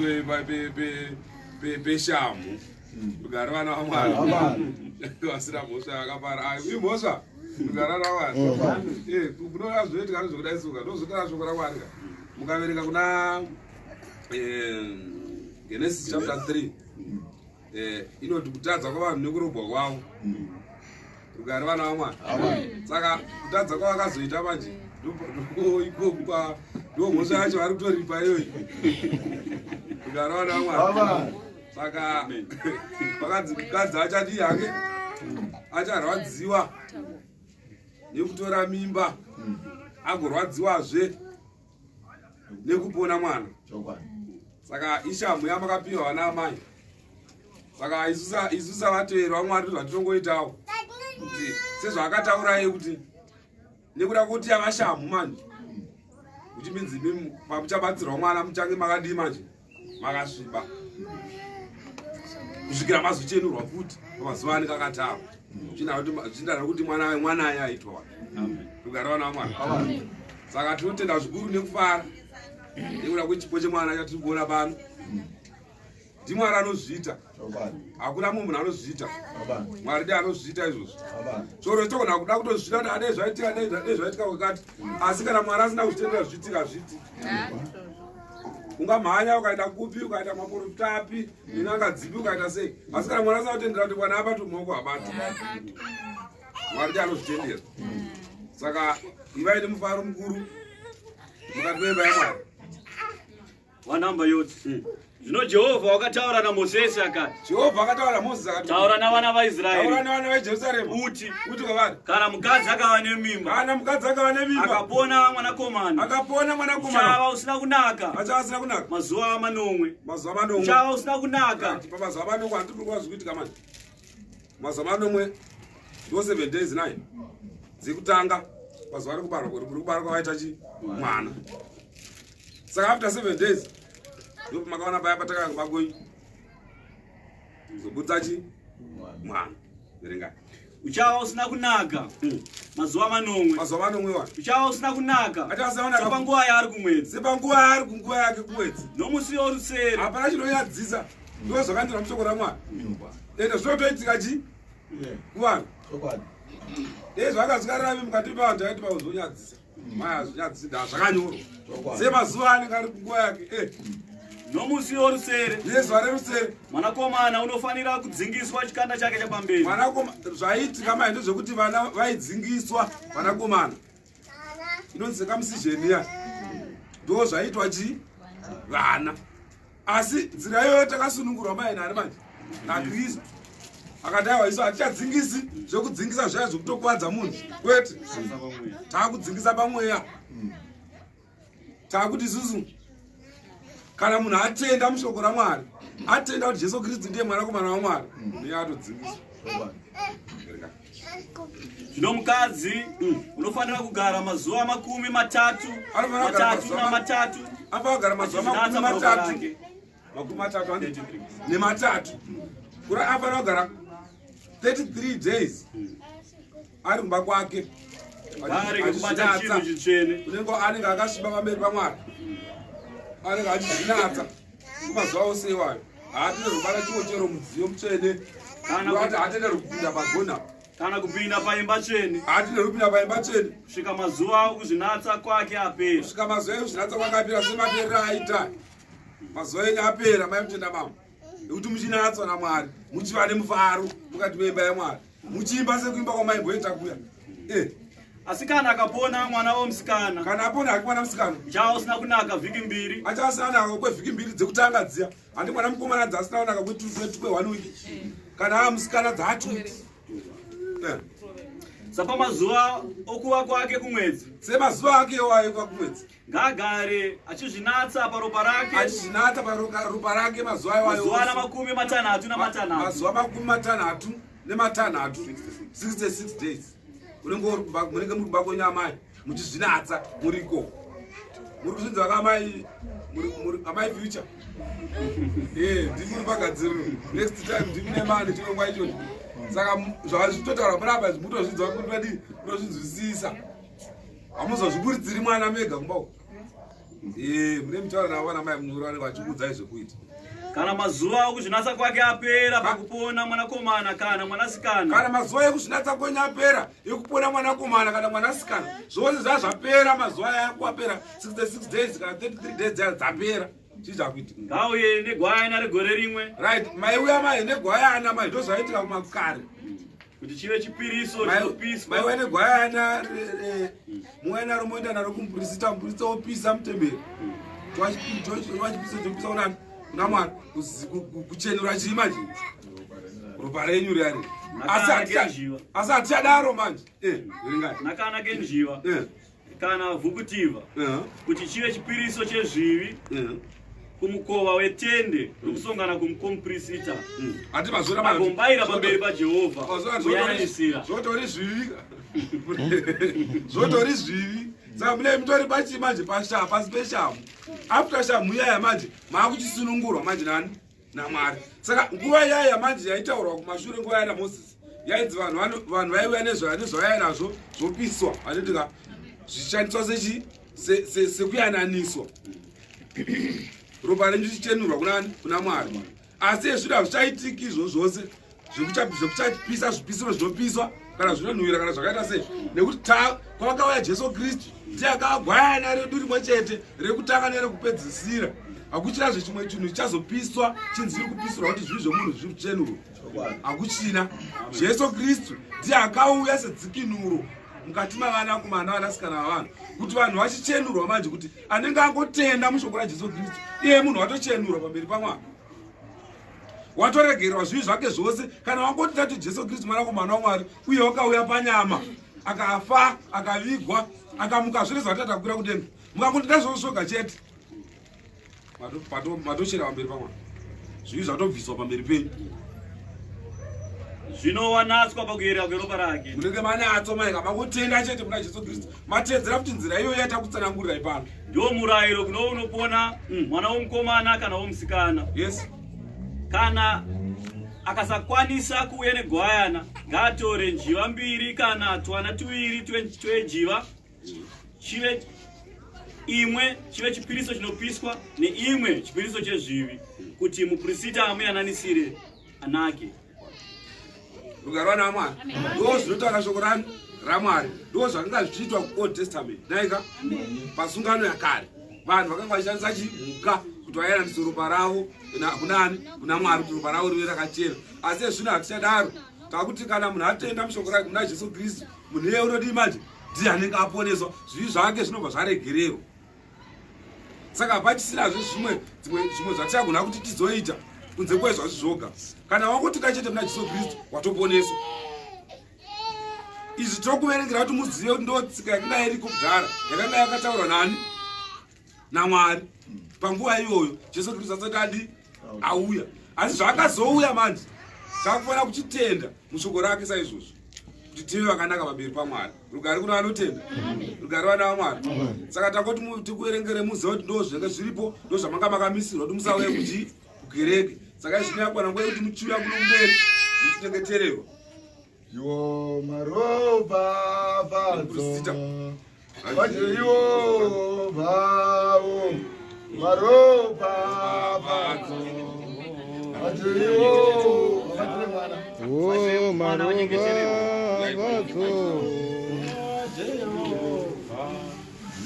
peshamhu. Rugare vana vaMwari, vasina mhosva yakapara. Imhosva, rugare vana vaMwari. Kunoona zvinoitika nezvekudai suka ndozotara shoko raMwari ka mukaverenga kuna Genesis chapter 3, inoti kutadza kwavanhu nekurobwa kwavo. Rugare vana vaMwari. Saka kutadza kwavakazoita manje ikoku, ndo mhosva yacho vari kutoripa iyoyi. Rugare vana vaMwari. Saka vakanzi mukadzi achadii hake? Acharwadziwa nekutora mimba, agorwadziwazve nekupona mwana. Saka ishamhu yamakapiwa vana amai. Saka isu savateveri vaMwari zvatinongoitawo kuti sezvaakataurai kuti nekuda kuti yava shamhu manje, kuti minzi imi pamuchabatsirwa mwana muchange makadii manje? Makasviba kusvikira mazochenurwa futi pamazuva anenge akatarwa. Zvindarwa kuti mwana aye aitwa. Rugare vana vamwari. Saka tinotenda zvikuru nekufara nekuda kwechipo chemwana chatiri kuona pano. NdiMwari anozviita, hakuna mumwe munhu anozviita. Mwari ndi anozviita izvozvo. Choro togona kuda kutozvida kuti adai zvaitika, dai zvaitika kwakati, asi kana Mwari asina kuzvitendera zviitika, zviiti. Ungamhanya ukaenda kupi, ukaita maprofita api, nen'anga dzipi, ukaita sei, asi kana Mwari asina kutendera kuti mwana abatwe mumaoko, abatwe. Mwari ndi anozvitendera. Saka ivai nemufaro mukuru mukati meimba yaMwari. Wanhamba yoti, zvino Jehovha wakataura naMosesi akati, Jehovha akataura naMozisi akati, taura navana taura vaIsraeri nevana veJerusarema uti, uti kwavari, kana mukadzi akava nemimba, kana mukadzi akava nemimba, akapona mwanakomana, akapona mwanakomana, uchava usina kunaka achava asina kunaka mazuva manomwe. Mazuva manomwe. Uchava usina kunaka. Pamazuva manomwe handiri kuva zvikuitika manje. Mazuva manomwe ndo 7 days 9 dzekutanga pazuva rekubarwa, rekubarwa kwavaita chi mwana. Saka after 7 days ndo pamakaona paya patakanga bagoi zobudza chi mwana. Verengai. Uchava usina kunaka mazuva manomwe. Mazuva manomwe wa Uchava usina kunaka Achava usina kunaka. sepanguva yaari kumwedzi. Sepanguva yaari kunguva yake kumwedzi. Nomusi worusere. Hapana chinonyadzisa, ndo zvakandirwa mushoko raMwari. Ende zvinotoitika chi kuvanhu. Dei zvakazvikararami mukati mevanhu, taiti pauzonyadzisa maya, zvonyadzisa, nda zvakanyorwa semazuva anenge ari kunguva yake. Nomusi worusere. Nezuva rerusere. Mwanakomana unofanira kudzingiswa chikanda chake chapamberi. Mwanakoma zvaiitika mai ndezvekuti vana vaidzingiswa vanakomana. Inonzi circumcision iya. Ndo zvaiitwa chi vana. Asi nzira iyoyo takasunungurwa mai nani manje naKristu. Akati aiwa isu hatichadzingisi zvekudzingisa zvaya zvekutokuvadza munhu kwete. Takudzingisa pamweya. Takuti isusu kana munhu atenda mushoko raMwari, atenda kuti Jesu Kristu ndiye mwanakomana waMwari, ndiye atodzingiswa. Zvino mukadzi unofanira kugara mazuva 30 Anofanira kugara matatu namatatu. Anofanira kugara mazuva Achinatsa makumi paropa matatu. rake. 30 handiti? Nematatu. Kura anofanira kugara 33 days ari kumba kwake. Ngaarege kubata chinhu chitsvene. Unenge anenge akasviba pamberi paMwari. Anenge achizvinatsa kumazuva ose iwayo. Haatenderwi kubata chimwe chero mudziyo mutsvene. Kana Kuti haatenderwi kupinda pagona. Kana kupinda paimba tsvene. Haatenderwi kupinda paimba tsvene. Kusvika mazuva okuzvinatsa kwake apera. Kusvika mazuva ekuzvinatsa kwake apera semaperero aita. Mazuva enyu apera mai mutenda mama. Nekuti muchinatswa naMwari, muchiva nemufaro mukati meimba yaMwari. Muchiimba sekuimba kwamaimboita kuya. Asi kana akapona mwana womusikana. Kana apona hake mwana musikana. Uchava usina kunaka vhiki mbiri. Achava asina kunaka kwevhiki mbiri dzekutanga dziya. Handi mwana mukomana dzasina kunaka kwe 1 week. Kana ava musikana dzaa 2 weeks. Sapa mazuva okuva kwake kumwedzi. Semazuva ake iwayo kuva kumwedzi. Ngaagare achizvinatsa paropa rake. Achizvinatsa paropa rake mazuva iwayo. Mazuva ana 66. Mazuva 66, 66 days. Unenge uri kumba, munenge muri kumba kwenyu amai, muchizvinatsa muri ikoko. Muri kuzvinzwa ka amai, muri amai future. Ndimi muri pagadziriro. Next time ndimi nemani chirongwa ichocho. Saka zvazvitotaura panapa izvi mutozvinzwa kuti madii, mutozvinzwisisa. Hamuzozviburitsiri mwana mega kumba uko. Mune mutaura navo vana mai munyoro vanenge vachikuudzai zvekuita. Kana mazuva okuzvinatsa kwake apera pakupona mwanakomana kana mwanasikana. Kana mazuva ekuzvinatsa kwenyu apera ekupona mwanakomana kana mwanasikana, zvose zvaa zvapera, mazuva aya akuapera 66 days kana 33 days dzaya dzapera. Chii chakuitika? Ngauye negwayana regore rimwe. Right, maiuya mai negwayana mai, ndo zvaiitika kumakare. Kuti chive chipiriso chinopiswa. Maiuya negwayana, muuya naro moenda naro kumuprista, muprista wopisa mutemberi. Twachipisa chopisa kunani? Kuna Mwari. Kuchenura chii manje? Ropa renyu riya riya. Asi hatichadaro manje. Ringai. Nakana kenjiva. Kana vhukutiva. Kuti chive chipiriso chezvivi. Kumukova wetende rokusongana kumukomuprista. Hati mazuva manje. Agombayira pamberi paJehovha. Mazuva Kuyananisira. Zvotori zvivi. Zvotori zvivi. Saka mune mutori pachi manje pasi peshamu. After shamu iyaya manje maakuchisunungurwa manje nani? NaMwari. Saka nguva iyaya manje yaitaurwa kumashure nguva yana Moses. Yainzi vanhu vaiuya nezvavaiya nazvo zvopiswa. Vanoti zvichishandiswa sekuyananiswa. Ropa renyu richichenurwa kunani? Kuna Mwari. Asi ezvino hazvichaitiki izvo zvose zvekuchapisa zvipisiro zvinopiswa kana zvinonhuhwira kana zvakaita sei, nekuti kwakauya Jesu Kristu ndiye akagwayana redu rimwe chete rekutanga nerekupedzisira. Hakuchina zvechimwe chinhu chichazopiswa chinzi chiri kupisirwa kuti zvivi zvemunhu zvichenurwe. Hakuchina. Jesu Kristu ndiye akauya sedzikinuro mukati mavanakomana navanasikana vavanhu, kuti vanhu vachichenurwa manje, kuti anenge angotenda mushoko raJesu Kristu iye munhu watochenurwa pamberi paMwari, watoregerwa zvivi zvake zvose. Kana wangotenda kuti Jesu Kristu mwanakomana waMwari uye wakauya panyama akafa akavigwa akamuka zvose zvatata kukwira kudenga, mukangotenda zvose zvoga chete matochera pamberi paMwari, zvivi zvatobviswa pamberi penyu. Zvino wanatswa pakuyerera kweropa rake. Munenge manatswa mai kana mangotenda chete muna Jesu Kristu, matedzera kuti nzira iyoyo yatakutsanangurira ipano. Ndiwo murayiro kuno unopona mwana womukomana kana womusikana. Yes. Kana akasakwanisa kuuya negwayana, ngaatore njiva mbiri kana twana tuviri twenjiva, chive imwe chive chipiriso chinopiswa neimwe chipiriso chezvivi, kuti muprista amuyananisire anake. Rugare rwana Mwari. Ndo zvinotaura shoko raMwari. Ndo zvakanga zvichiitwa kuOld Testament. Naika pasungano yakare vanhu vakanga vachishandisa chimhuka. Kuti vayananise ropa ravo kunani? Kuna Mwari, kuti ropa ravo rive rakachena. Asi ezvino hatichadaro. Takuti kana munhu atenda mushoko rake muna Jesu Kristu, munhu iye unodii manje? Ndiye anenge aponeswa, zvivi zvake zvinobva zvaregererwa. Saka hapachisinazve zvimwe zvimwe zvatichagona kuti tizoita kunze kwezvazvi zvoga. Kana wangotenda chete muna Jesu Kristu, watoponeswa. Izvi tinokuverengera kuti muzive kuti ndo tsika yakanga iriko kudhara, yakanga yakataurwa nani? NaMwari panguva iyoyo, Jesu Kristu asati adi auya. Asi zvaakazouya manje, takufanira kuchitenda mushoko rake saizvozvo, kuti tive vakanaka pamberi paMwari. Rugare kuna vanotenda, rugare vana vaMwari. Saka takoti tikuverengere muzive kuti ndo zvinenge zviripo, ndo zvamanga makamisirwa kuti musauye kuchi kukereke. Saka izvino yakwana nguva yekuti muchiuya kuno kumberi muchinyengetererwa. Iwo maropafadzo vaJehovha, maropafadzo vaJehovha. Oh, maropafadzo.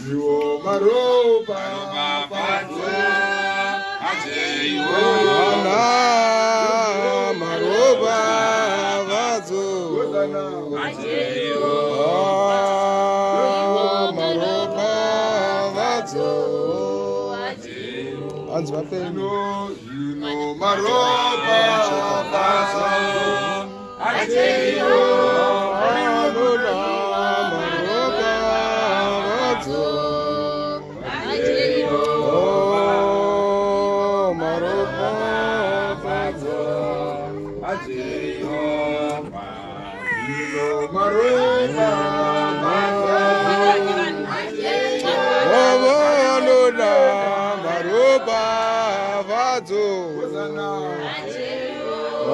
Iwo maropafadzo Ana maropafadzo. Ah, maropafadzo. Hanzi vapenyu. Zvino maropafadzo Anoda maropafadzo. Oh, maropafadzo. Zvino maropafadzo Vanoda maropafadzo. Ah,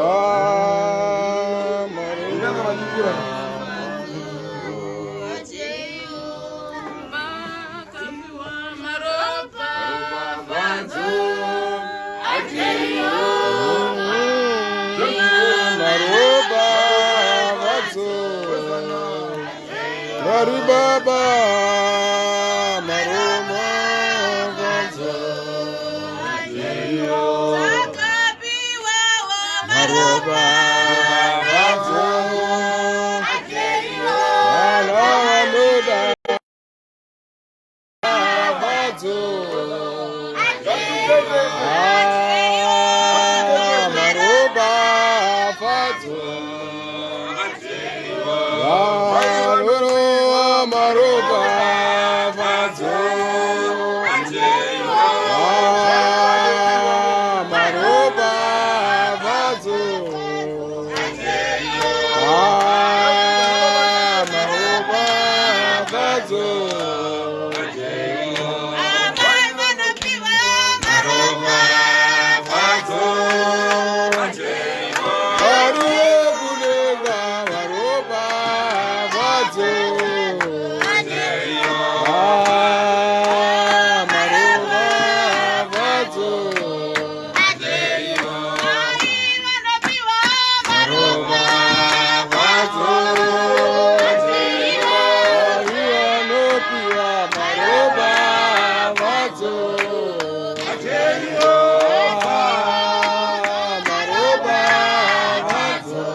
vachikura. Maropafadzo. Mwari Baba, maropafadzo. Maropafadzo. Vana vanoda fadzo. Ah, maropafadzo. Vanorowa maropafadzo. Ah, maropafadzo. Ah, maropafadzo. Vari vekudenga maropafadzo. Ah, maropafadzo. Maropafadzo. Vari vanopiwa maropafadzo. Ah, maropafadzo.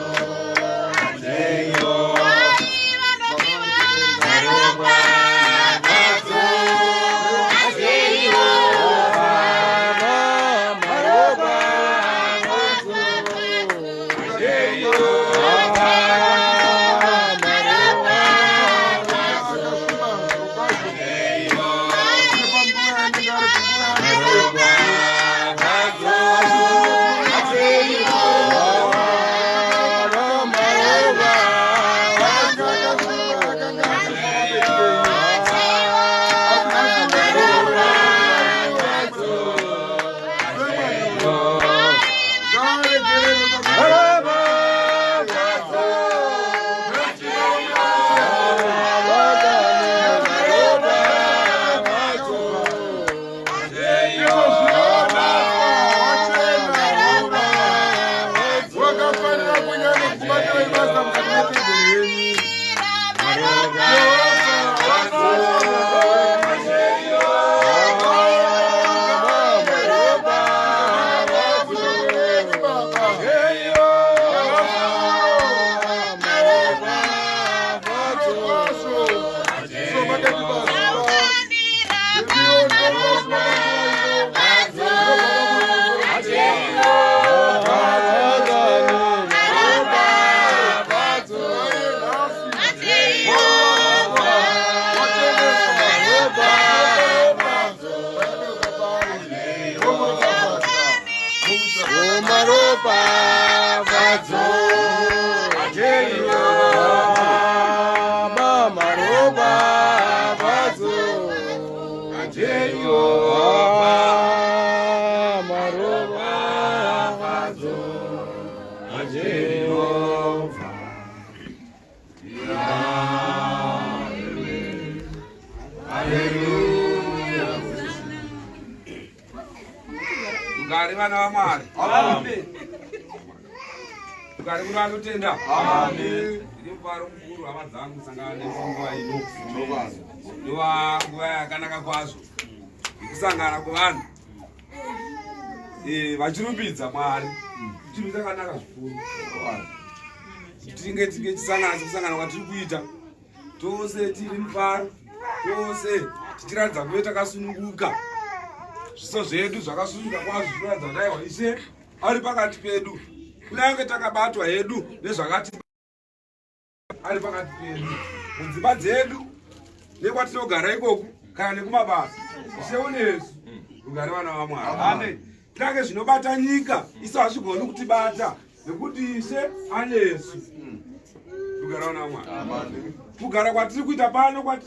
maropafadzo Baba maropafadzo Jehovha maropafadzo Jehovha. Rugare vana vaMwari. Rugare kune vanotenda. Ndine mufaro mukuru hama dzangu kusangana nesu nguva ino. Inova nguva yakanaka kwazvo yekusangana kwevanhu vachirumbidza Mwari. Chinhu chakanaka zvikuru. Tinge tinge tichisangana sekusangana kwatiri kuita tose tiri mufaro, tose tichiratidza kuve takasununguka. Zviso zvedu zvakasununguka kwazvo zvinoratidza kuti aiwa Ishe ari pakati pedu, kunyange takabatwa hedu nezvakati ari pakati pedu mudzimba dzedu nekwatinogara ikoku kana nekumabasa. Ishe unesu. Rugare vana vaMwari. Kunyange zvinobata nyika isu hazvigoni kutibata nekuti Ishe anesu. Rugare vana vaMwari. Kugara kwatiri kuita pano,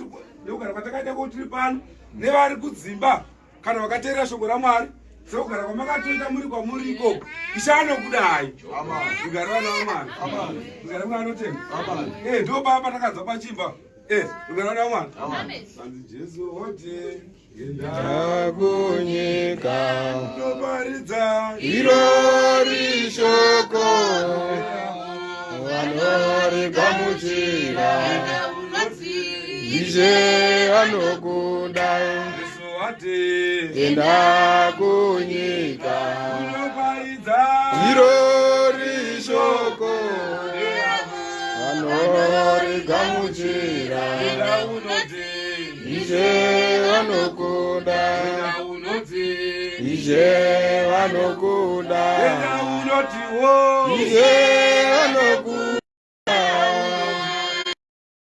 nekugara kwatakaita ko tiri pano nevari kudzimba kana vakateerera shoko raMwari sekugara kwamakatoita muri kwamuri ikoko, Ishe anokudai. Rugare vana vaMwari. Rugare kuna anotenda. Ndo paya patakanzwa pachimba. Rugare vana vaMwari. Hanzi Jesu oti enda kunyika unoparidza irori shoko vanorigamuchira, Ishe anokunda. Jesu ati enda kunyika unoparidza irori shoko vanorigamuchira, enda unoti Ishe vanokunda. Enda unoti Ishe vanokunda. Enda unoti wo Ishe vanokunda.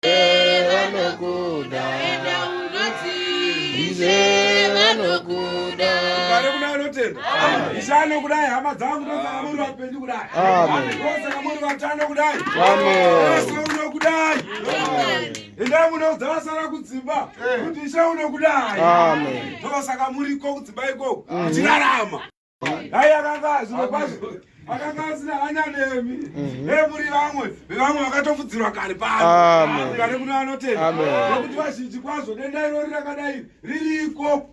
Ishe vanokunda. Ishe vanokunda. Rugare kuna anotenda. Ishe anokudai hama dzangu, ndosaka muri vapenyu kudai. Amen. Ndosaka muri vatano kudai. Amen. Yesu unokudai. Endai munoudza vasara kudzimba kuti Ishe unokudai. Amen. Ndosaka muriko kudzimba ikoko muchirarama. Dai akanga zvino kwazvo akanga asina hanya nemi, muri vamwe vevamwe vakatofudzirwa kare pano. Amen. Rugare kuna anotenda. Amen. Nekuti vazhinji kwazvo denda irori rakadai ririko,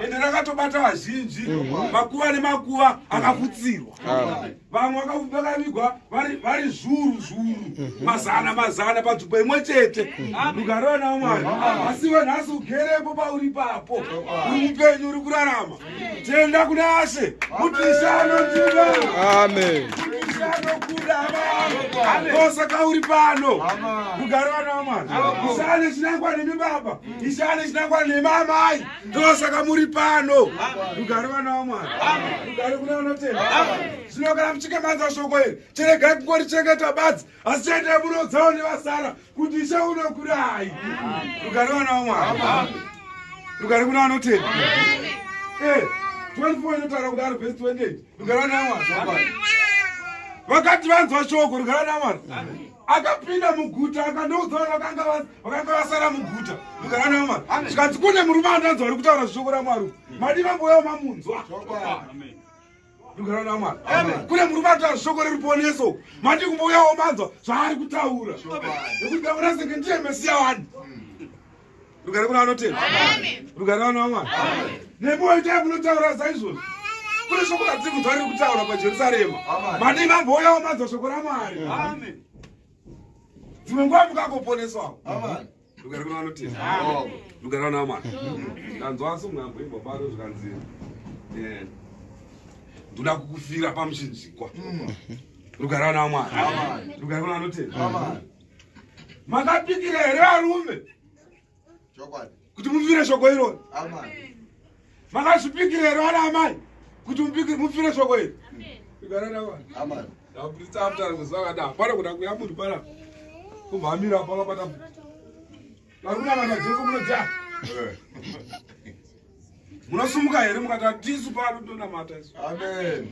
ende rakatobata vazhinji, makuva nemakuva akafutsirwa. Amen. Vamwe vakavigwa vari zviuru zviuru, mazana mazana panzvimbo imwe chete. Rugare vana vaMwari. Asi iwe nhasi ugerepo pauri ipapo, uri mupenyu, uri kurarama, tenda kuna Ashe kuti Ishe anondida. Amen. Kuti Ishe anokuda. Ndosaka uri pano. Rugare vana vaMwari. Ishe ane chinangwa nemi baba, Ishe ane chinangwa nemi amai, ndosaka muri pano. Rugare vana vaMwari. Rugare kuna vanotenda. Zvino kana muchinge manzwa shoko iri, chiregai kungorichengeta badzi, asi chiendai munoudzawo nevasara kuti Ishe unokudai. Rugare vana vaMwari. Rugare kuna vanotenda. 24 inotaura kudaro, vhesi 28. Rugare vana vaMwari. Vakati vanzwa shoko, rugare vana vaMwari, akapinda muguta akandoudza vanhu vakanga vasara muguta. Rugare vana vaMwari. Zvikanzi kune murume andanzwa ari kutaura shoko raMwari uku, madi vambouyawo mamunzwa. Rugare vana vaMwari. Kune murume ataura shoko reruponeso, madi kumbouyawo manzwa zvaari kutaura, nekuti ndaona senge ndiye Mesiya wani. Rugare kuna vanotenda. Rugare vana vaMwari. Nemiwo itai munotaura saizvozvo. Kune shoko ratiri kunzwa riri kutaura paJerusarema, madi vambouyawo manzwa shoko raMwari. Dzimwe nguva mukangoponeswawo. Rugare kuna vanotenda. Rugare vana vaMwari. Ndanzwa somwamboimba pano zvikanzi ndoda kukufira pamuchinjikwa. Rugare vana vaMwari. Rugare kuna vanotenda. Makapikira here varume kuti mufire shoko irori? Makazvipikira here vana amai kuti mufire shoko iri? Rugare vana vaMwari. Ndaburitsa after kuzuva kada hapana kuda kuya munhu pana kubva amira pakabata vari kunamata Jesu munoti munosumuka here mukati atisu pano tonamata isu? Amen.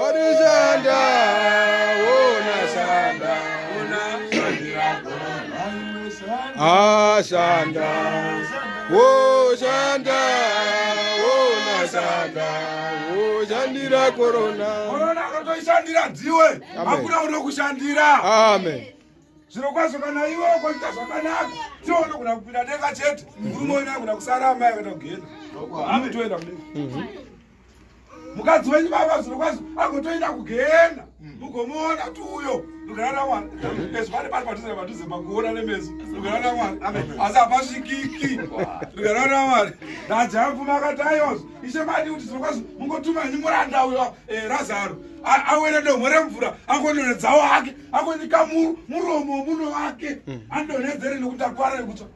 Warishanda, wona shanda. Ashanda, woshanda, wona shanda, woshandira korona. Korona akatoishandira ndiwe. Hakuna unokushandira. Amen. Zviro kwazvo kana iwe ukaita zvakanaka tiwe unogona kupinda denga chete. Murume wenyu agona kusara amai akaenda kugenda. Amutoenda kudenga. Mukadzi wenyu baba zviro kwazvo agotoenda kugena. Mugomuona kuti uyo rugara naMwari. Ezvo pane pari padhuze padhuze pakuona nemeso. Rugara naMwari. Asi hapasvikiki. Rugara naMwari. Ndajamfuma akati aiwazvo. Ishe madi kuti zviro kwazvo mungotuma henyu muranda uyo Razaro. Awere domho remvura angodonhedzawo hake angonyika muromo muno wake andonhedzere nekuti akwara nekutsva.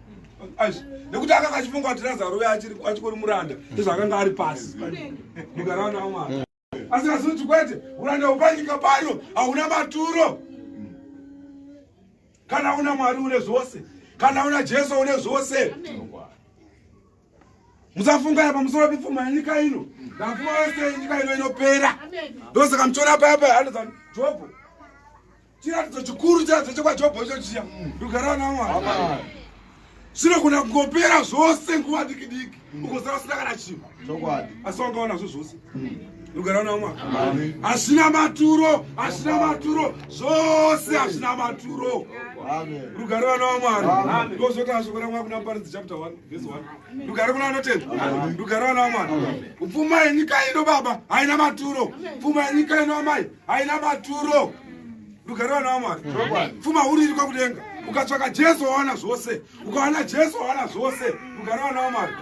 Aizvi nekuti akanga achifunga kuti Razaro uyo achikori muranda ndezvaakanga ari pasi. Rugara naMwari. Asingazivi kuti kwete uranda hwepanyika pano hauna maturo. Kana una Mwari une zvose, kana una Jesu une zvose. Musafungana pamusoro pepfuma yenyika ino. Ndapfuma yose yenyika ino inopera. Ndosaka muchiona paya paya anonzi Jobho. Chiratidzo chikuru chiratidzo chekwaJobho icho chiya. Rugara naMwari. Zvinogona kungopera zvose nguva diki diki. Ugosara usina kana chinhu. Chokwadi. Asi wanga unazvo zvose. Rugara naMwari. Hazvina maturo, hazvina maturo, zvose hazvina maturo. Amen. Rugare vana vaMwari. Ndozvota shoko raMwari kuna Muparidzi chapter 1 verse 1. Rugare kuna vanotenda. Rugare vana vaMwari. Pfuma yenyika ino baba haina maturo. Pfuma yenyika ino amai haina maturo. Rugare vana vaMwari. Pfuma huru iri kwakudenga. Ukatsvaka Jesu wawana zvose. Ukawana Jesu wawana zvose. Rugare vana vaMwari.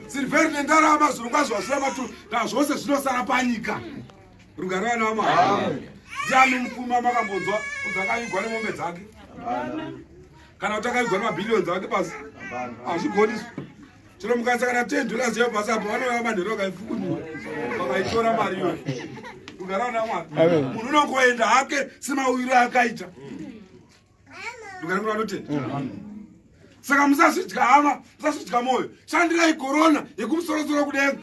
Sirivheri nendarama zvirongwa zvasina maturo. Zvose zvinosara panyika. Rugare vana vaMwari. Ndiani mupfumi makambonzwa kuti akavigwa nemombe dzake? Kana kuti akavigwa nemabhiliyoni dzake pasi? Hazvigoniswi. Chero mukaisa kana $10 iyo pasi apo vanouya manheru vakaifukunura vakaitora mari iyoyo. Rugare vana vaMwari. Munhu unongoenda hake semauyiro akaita. Rugare kuna vanotenda. Saka musazvidya hama, musazvidya mwoyo. Shandirai korona yekumusorosoro kudenga.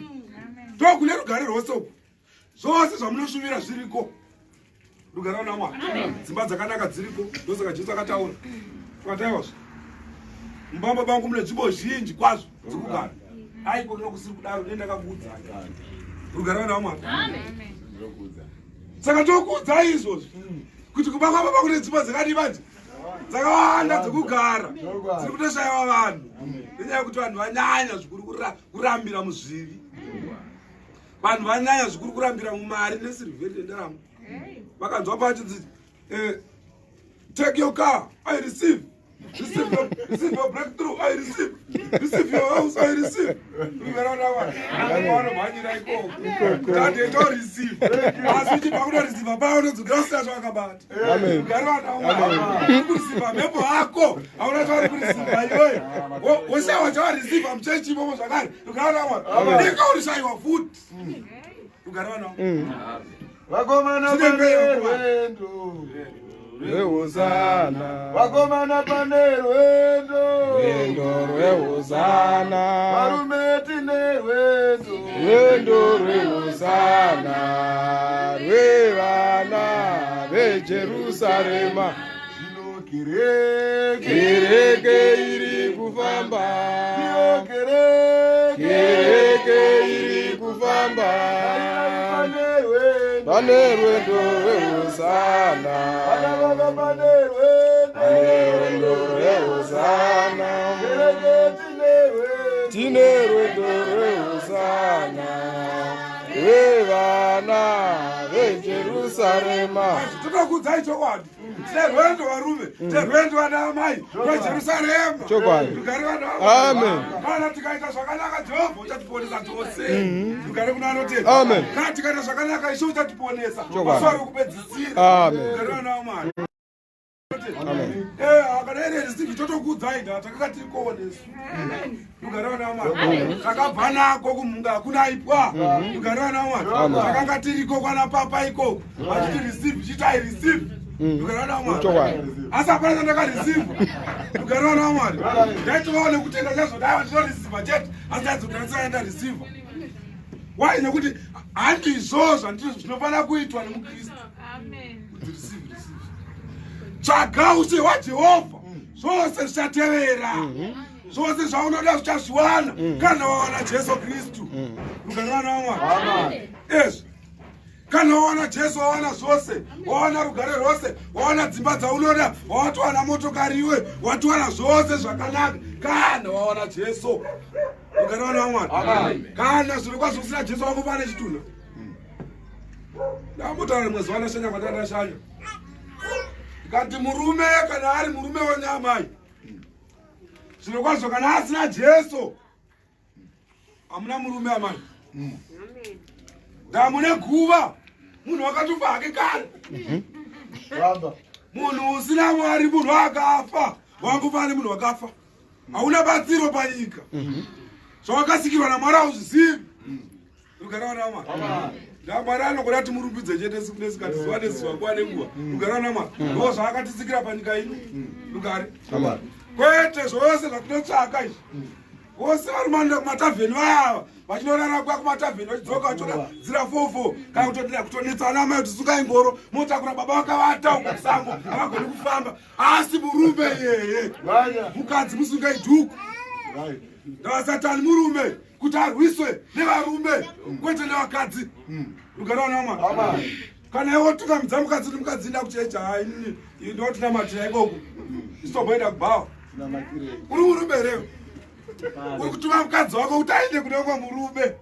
Ndokune rugare rwose uku. Zvose zvamunoshuvira zviriko. Rugare vana Mwari. Dzimba dzakanaka dziriko. Ndosaka Jesu akataura. Akataiwazve. Mumba baba vangu mune nzvimbo zhinji kwazvo dzekugara. Aiko ndinokusiri kudaro ndine ndakakuudzai. Rugare vana Mwari. Saka tokuudzai izvozvo kuti kumba kwababa kune nzvimbo dzakadii manje dzakawanda dzekugara dziri kutoshaiwa vanhu nenyaya yekuti vanhu vanyanya zvikuru kurambira muzvivi. Vanhu vanyanya zvikuru kurambira mumari nesirivheri nendarama. Vakanzwa pachinzi take your car, I receive. Receive your breakthrough, I receive. Receive your house, I receive. Vanomhanyira ikoko. Tande to receive. Asi uchibva kunoreceiva paya unodzokera usina zvawakabata. Rugare vana kureceiva mhepo ako hauna chauri kureceiva iwewe. Woshaiwa chawareceiva muchechi imomo zvakare. Rugare vana Ndika urishaiwa futi. Rugare vana Vakomana pane rwendo. Rwehosana. Vakomana pane rwendo. Rwendo rwehosana. Varume tine rwendo. Rwendo rwehosana. Rwevana veJerusarema. Zvino kereke. Kereke iri kufamba. Ndiyo kereke. Kereke iri kufamba. Pane rwendo. Pane rwendo rwehosana. Vana baba pane rwendo. Pane rwendo rwehosana. Kereke tine rwendo. Tine rwendo rwehosana. Rwevana veJerusarema. Totokuudzai chokwadi. Tine rwendo varume, tine rwendo vana amai rweJerusarema. Chokwadi. Rugare vana vamwari. Amen. Kana tikaita zvakanaka Jehovha uchatiponesa tose. Rugare kuna anotenda. Amen. Kana tikaita zvakanaka Ishe uchatiponesa. Chokwadi. Mazuva ekupedzisira. Amen. Rugare vana vamwari. Amen. Kana iri receive totokuudzai ndaa takanga tiri kuonesu. Rugare vana vamwari. Takabva nako kumhunga hakuna ipwa. Rugare vana vamwari. Takanga tiriko kwana papa ikoko. Vachiti receive, chiti I receive. Rugare vana vamwari. Chokwadi. Asi hapana chandakareceive. Rugare vana vamwari. Ndaitovawo nekutenda chaizvo dai vandinoreceiva chete. Asi ndaidzokera ndisina ndareceiva. Why? Nekuti handizvo zvandizvo zvinofanira kuitwa nemukristu. Tsvaga ushe hwaJehovha, zvose zvichatevera. Zvose zvaunoda zvichazviwana kana wawana Jesu Kristu. Rugare vana vaMwari. Ezvi kana wawana Jesu, wawana zvose, wawana rugare rwose, wawana dzimba dzaunoda, wawatowana motokari iwe, watowana zvose zvakanaka kana wawana Jesu. Rugare vana vaMwari. Kana zviro kwazvo usina Jesu, wangofa nechitunha. Ndambotaura rimwe zuva ndashanya kwatandashanya, ndikati murume kana ari murume wenyamai, zviro kwazvo kana asina Jesu, hamuna murume amai, ndamune guva, munhu wakatofa hake kare. Munhu usina Mwari munhu akafa, wangufa nemunhu wakafa, hauna batsiro panyika. Zvawakasikirwa naMwari hauzvizivi. Rugare vana vaMwari. Mwari anogoda kuti murumbidze chete siku nesikati, zuva nezuva, nguva nenguva. Rugare vana vaMwari. Ndo zvaakatisikira panyika ino. Rugare. Kwete zvose zvatinotsvaka izvi. Vose vari manda kumatavheni vayava vachinorara kuya kumatavheni, vachidzoka vachitora dzira 44 kana kutodira kutonetsa ana mai kuti sungai ngoro motakura baba vakavata uko kusango, havagoni kufamba. Asi murume yeye, mukadzi musungai dhuku. Ndavasatani murume kuti arwiswe nevarume kwete nevakadzi. Rugare vana vaMwari. Kana iwe wotungamidza mukadzi kuti mukadzi enda kuchechi, hai, ndotinamatira ikoko, isitomboenda kubhawa. Uri murume here? Uri kutuma mukadzi wako kuti aende kune umwe murume,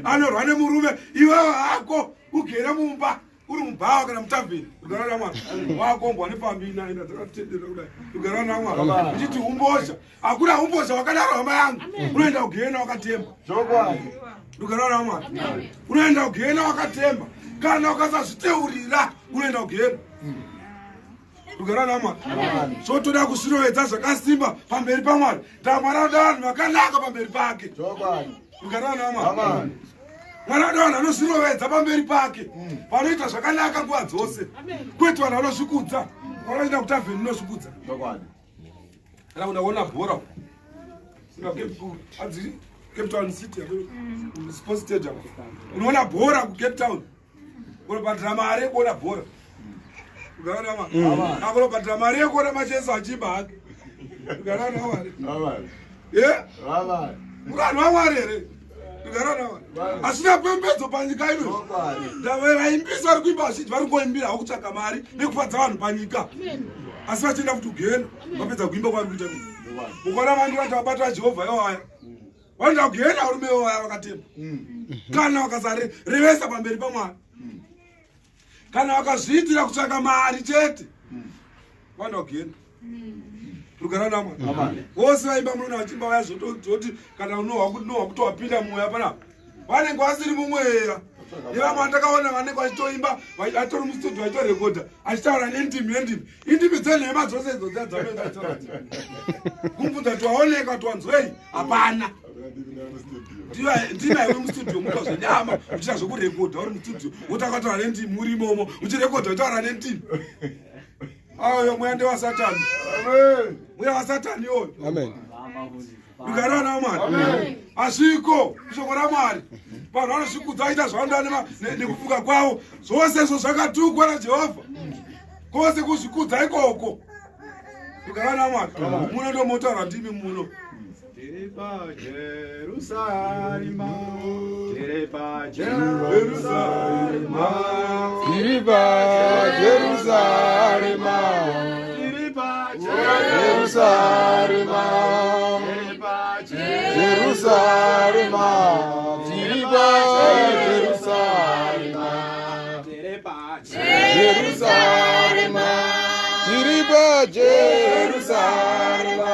anorwa nemurume, iwewe hako ugere mumba uri mubhawa kana mutavheni. Rugare ramwari. Wakombwa nepfambi inaenda dzakatendera kudai. Rugare ramwari. Uchiti umbozha, hakuna umbozha wakadaro hama yangu. Unoenda kugehena wakatemba. Rugare ramwari. Unoenda kugehena wakatemba kana ukasazviteurira, unoenda kugehena. Rugare ramwari. Zvotoda kuzvirovedza zvakasimba pamberi paMwari. Ndamwari anoda vanhu vakanaka pamberi pake. Rugare ramwari. Mwari anoda vanhu vanozvirovedza pamberi pake, vanoita zvakanaka nguva dzose, kwete vanhu vanozvikudza. Vanoenda kutavheni unozvikudza kana kuenda kuona bhora adzi Cape Town City Sports Stadium, unoona bhora kuCape Town, unobhadhira mari yekuona bhora. Akunobhadhira mari yekuona Macheso achimba hake. Muri vanhu vaMwari here? Asina pembedzo panyika ino. Vaimbisi vari kuimba vazhinji vari kungoimbira havo kutsvaga mari nekufadza vanhu panyika, asi vachienda kuti kugehena vapedza kuimba kwavari kuita. Mukaona vanhu vati vabata Jehovha iwaya, vanoenda kugehena varume iwaya vakatemba kana vakasarevesa pamberi paMwari. Kana vakazviitira kutsvaka mari chete, vanoenda kugehena. Rugare namwari. Vose vaimba munoona vachimba vaya, zvototi kana unohwa kuti wapinda mumweya panapa, vanenge vasiri mumweya. Nevamwe vandakaona vanenge vachitoimba vatori mustudio vachitorekodha, achitaura nendimi, nendimi, indimi dzenhema dzose idzo dzadzanoita. Kumubvunza kuti waoneka kuti wanzwei, hapana. Ndimi aiwe mustudio muita zvenyama, uchiita zvekurekodha uri mustudio, wotakataura nendimi uri imomo uchirekodha uchitaura nendimi. Ayo mweya ndewasatani, mweya wasatani iyoyo. Rugare vana vaMwari. Asviko shoko raMwari, vanhu vanozvikudza vaita zvavanoda nekufuka kwavo, zvose izvo zvakatukwa naJehovha, kwose kuzvikudza ikoko. Rugare vana vaMwari. Muno ndomotaura ndimi muno. Tiri paJerusarema, tiri paJerusarema, Tiri paJerusarema, tiri Jerusarema, tiri Jerusarema, tiri paJerusarema, tiri Jerusarema, tiri paJerusarema,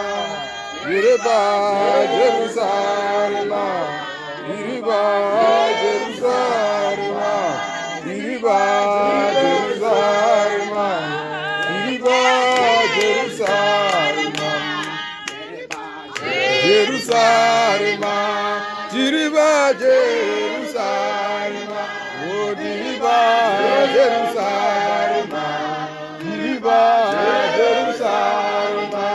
tiri paJerusarema, tiri paJerusarema, tiri paJerusarema, tiri paJerusarema, Jerusarema, tiri paJerusarema, o tiri paJerusarema, tiri paJerusarema,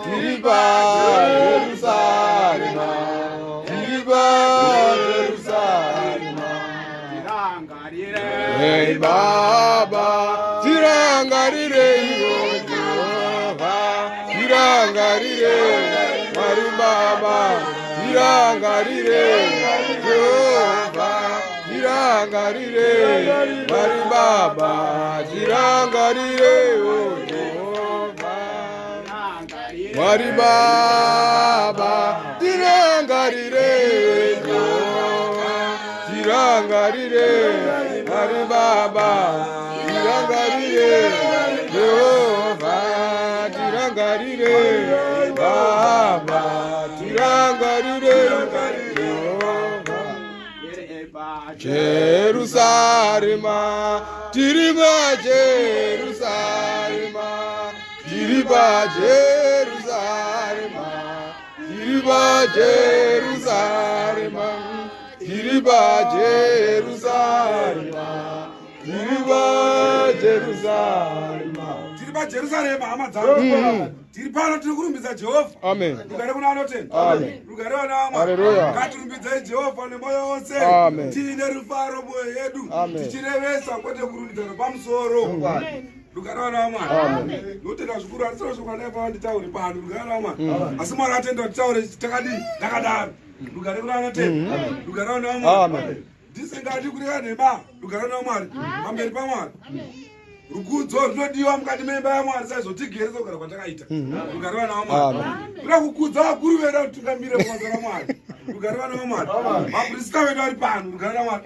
tiri paJerusarema, tiri paJerusarema. Hey Baba, tirangarirei Jehovha, tirangarire Mwari Baba, tirangarire Jehovha, tirangarire Mwari Baba, tirangarire Jehovha. Mwari Baba, tirangarire Jehovha, tirangarire Mwari Baba, tirangarire Jehovha, tirangarire Baba, tirangarire Jehovha. Jerusarema, tiri paJerusarema, tiri paJerusarema, tiri paJerusarema, tiri paJerusarema, tiri paJerusarema. Tiri paJerusarema, hama dzangu. Tiri pano, tiri kurumbidza Jehovha. Amen. Rugare kuna anotenda. Amen. Rugare vana vamwe. Hallelujah. Ngatirumbidzai Jehovha nemwoyo wose. Amen. Tiine rufaro mwoyo yedu. Amen. Tichirevesa kwete kurumbidza pamusoro. Rugare vana vamwari. Ndinotenda zvikuru, handisina shoko randaifanira nditaure pano. Rugare vana vamwari. Asi Mwari atenda kuti titaure takadii, takadaro. Rugare kuna anotenda. Rugare vana vamwari. Amen. Ndisingadi kureva nhema. Rugare vana vamwari. Pamberi paMwari. Rukudzo runodiwa mukati memba yaMwari saizotigere sokugara kwatakaita. Rugare vana vamwari. Kuda kukudza vakuru vedu vanotungamire mubasa raMwari. Rugare vana vamwari. Mapurisita vedu vari pano. Rugare ramwari.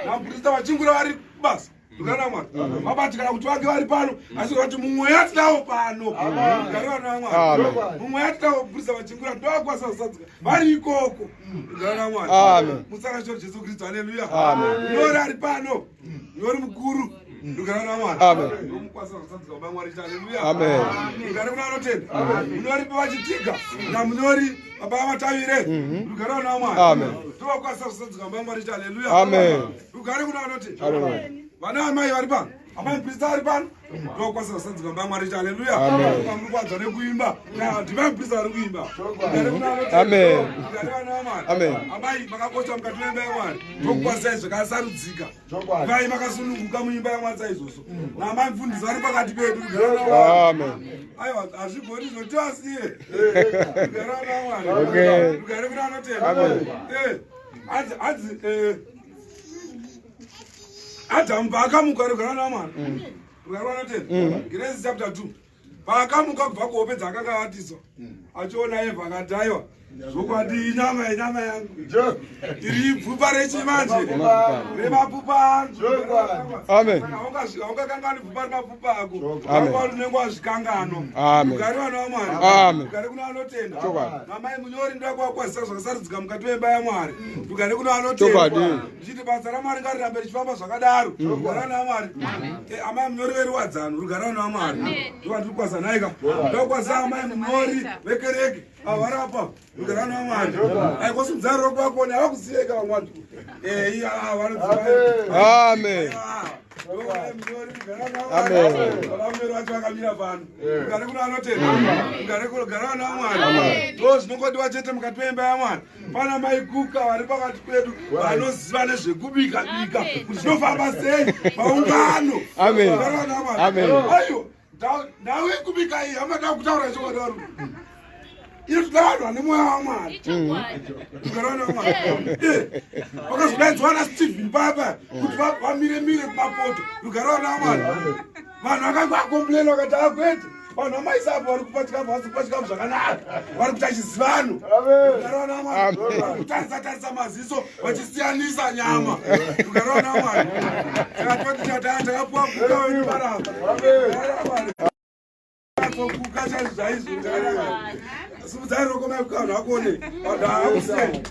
Mapurisita vachingura vari kubasa. Rugare ramwari. Vabatikana kuti vange vari pano, asi kuti mumweya tinawo pano. Rugare vana vamwari. Mumweya tinawo purisa vachingura ndovakwanisa kusadzika vari ikoko. Rugare ramwari. Amen. Musakashoro Jesu Kristu. Haleluya. Amen. Nyori ari pano. Nyori mukuru. Rugare ramwari. Amen. Ndomukwasa kusadzika baba Mwari. Haleluya. Amen. Rugare kuna anotenda. Munyori pavachitiga namunyori baba vamatavire. Rugare vana vamwari. Amen. Ndovakwasa kusadzika baba Mwari. Haleluya. Amen. Rugare kuna anotenda. Hallelujah. Vana amai vari pano, amai muprista vari pano, ndokwasa kusadzika baba Mwari. Haleluya. Amen. Pamuri kwanzwa nekuimba, ndimai muprista vari kuimba. Rugare kuna anotenda. Amen. Rugare vana vamwari. Amen. Amai makakosha mukati memba yaMwari, ndokukwasai zvakasarudzika. Mai makasununguka muimba yaMwari saizvozvo. Namai mufundisi vari pakati pedu. Rugare vana vamwari. Amen. Aiwa, hazvigoni zvotiwasiye. Rugare vana vamwari. Okay. Rugare kuna anotenda. Amen. Hanzi Adhamu paakamuka, rugare vana vamwari, rugare vanotenda, Genesis chapter 2, paakamuka kubva kuhope dzaakanga avatiswa, achiona Evha, akati, "Aiwa, zvokwadi inyama yenyama yangu, iri ibvupa rechimanje remapfupa angu." Amen. Saka haungakangani bvupa remapfupa ako. Amen. Unenge wazvikanganwa. Amen. Rugare vana vamwari. Amen. Rugare kuna anotenda. Chokwadi. Namai munyori, ndoda kuvakwazisa zvakasarudzika mukati memba yamwari. Rugare kuna anotenda. Chokwadi. Ndichiti basa raMwari ngarirambe richifamba zvakadaro. Rugare vana vamwari. Amai munyori veruwadzano, rugare vana vamwari, ndovandiri kukwazisa naika. Ndokukwazisa amai munyori vekereke avo vari apa. Rugare vana vamwari. Aikosimudzai roko vakone havakusiyeka vamwe vanhu. Vanodziva. Amen. Amen. Vamwero vacho vakamira pano. Rugare kuna anotenda. Rugare rugare vana vamwari. Ndo zvinongodiwa chete mukati memba yamwari. Pana maikuka vari pakati pedu vanoziva nezvekubika bika kuti zvinofamba sei paungano. Amen. Rugare vana vamwari. Amen. Aiwa, ndau yekubika iyi, hamada kutaura chokwadi varume. Iri toda vanhu vane mwoyo waMwari. Rugare vana vamwari. Vakazodaidzwa naStephen papa kuti vamire mire kumapoto. Rugare vana vamwari. Vanhu vakanga vacomplaina, vakati, "Akwete, vanhu vamaisapo vari kupa chikafu, vasi kupa chikafu zvakanaka, vari kuita chizivano." Rugare vana vamwari. Amen. Kutarisa tarisa maziso vachisiyanisa nyama. Rugare vana vamwari. Saka toti takapuwa kuka wedu panapa. Kuka chaizvo chaizvo. Simudzai roko maikuka, vanhu vakone, vanhu havakusiyai.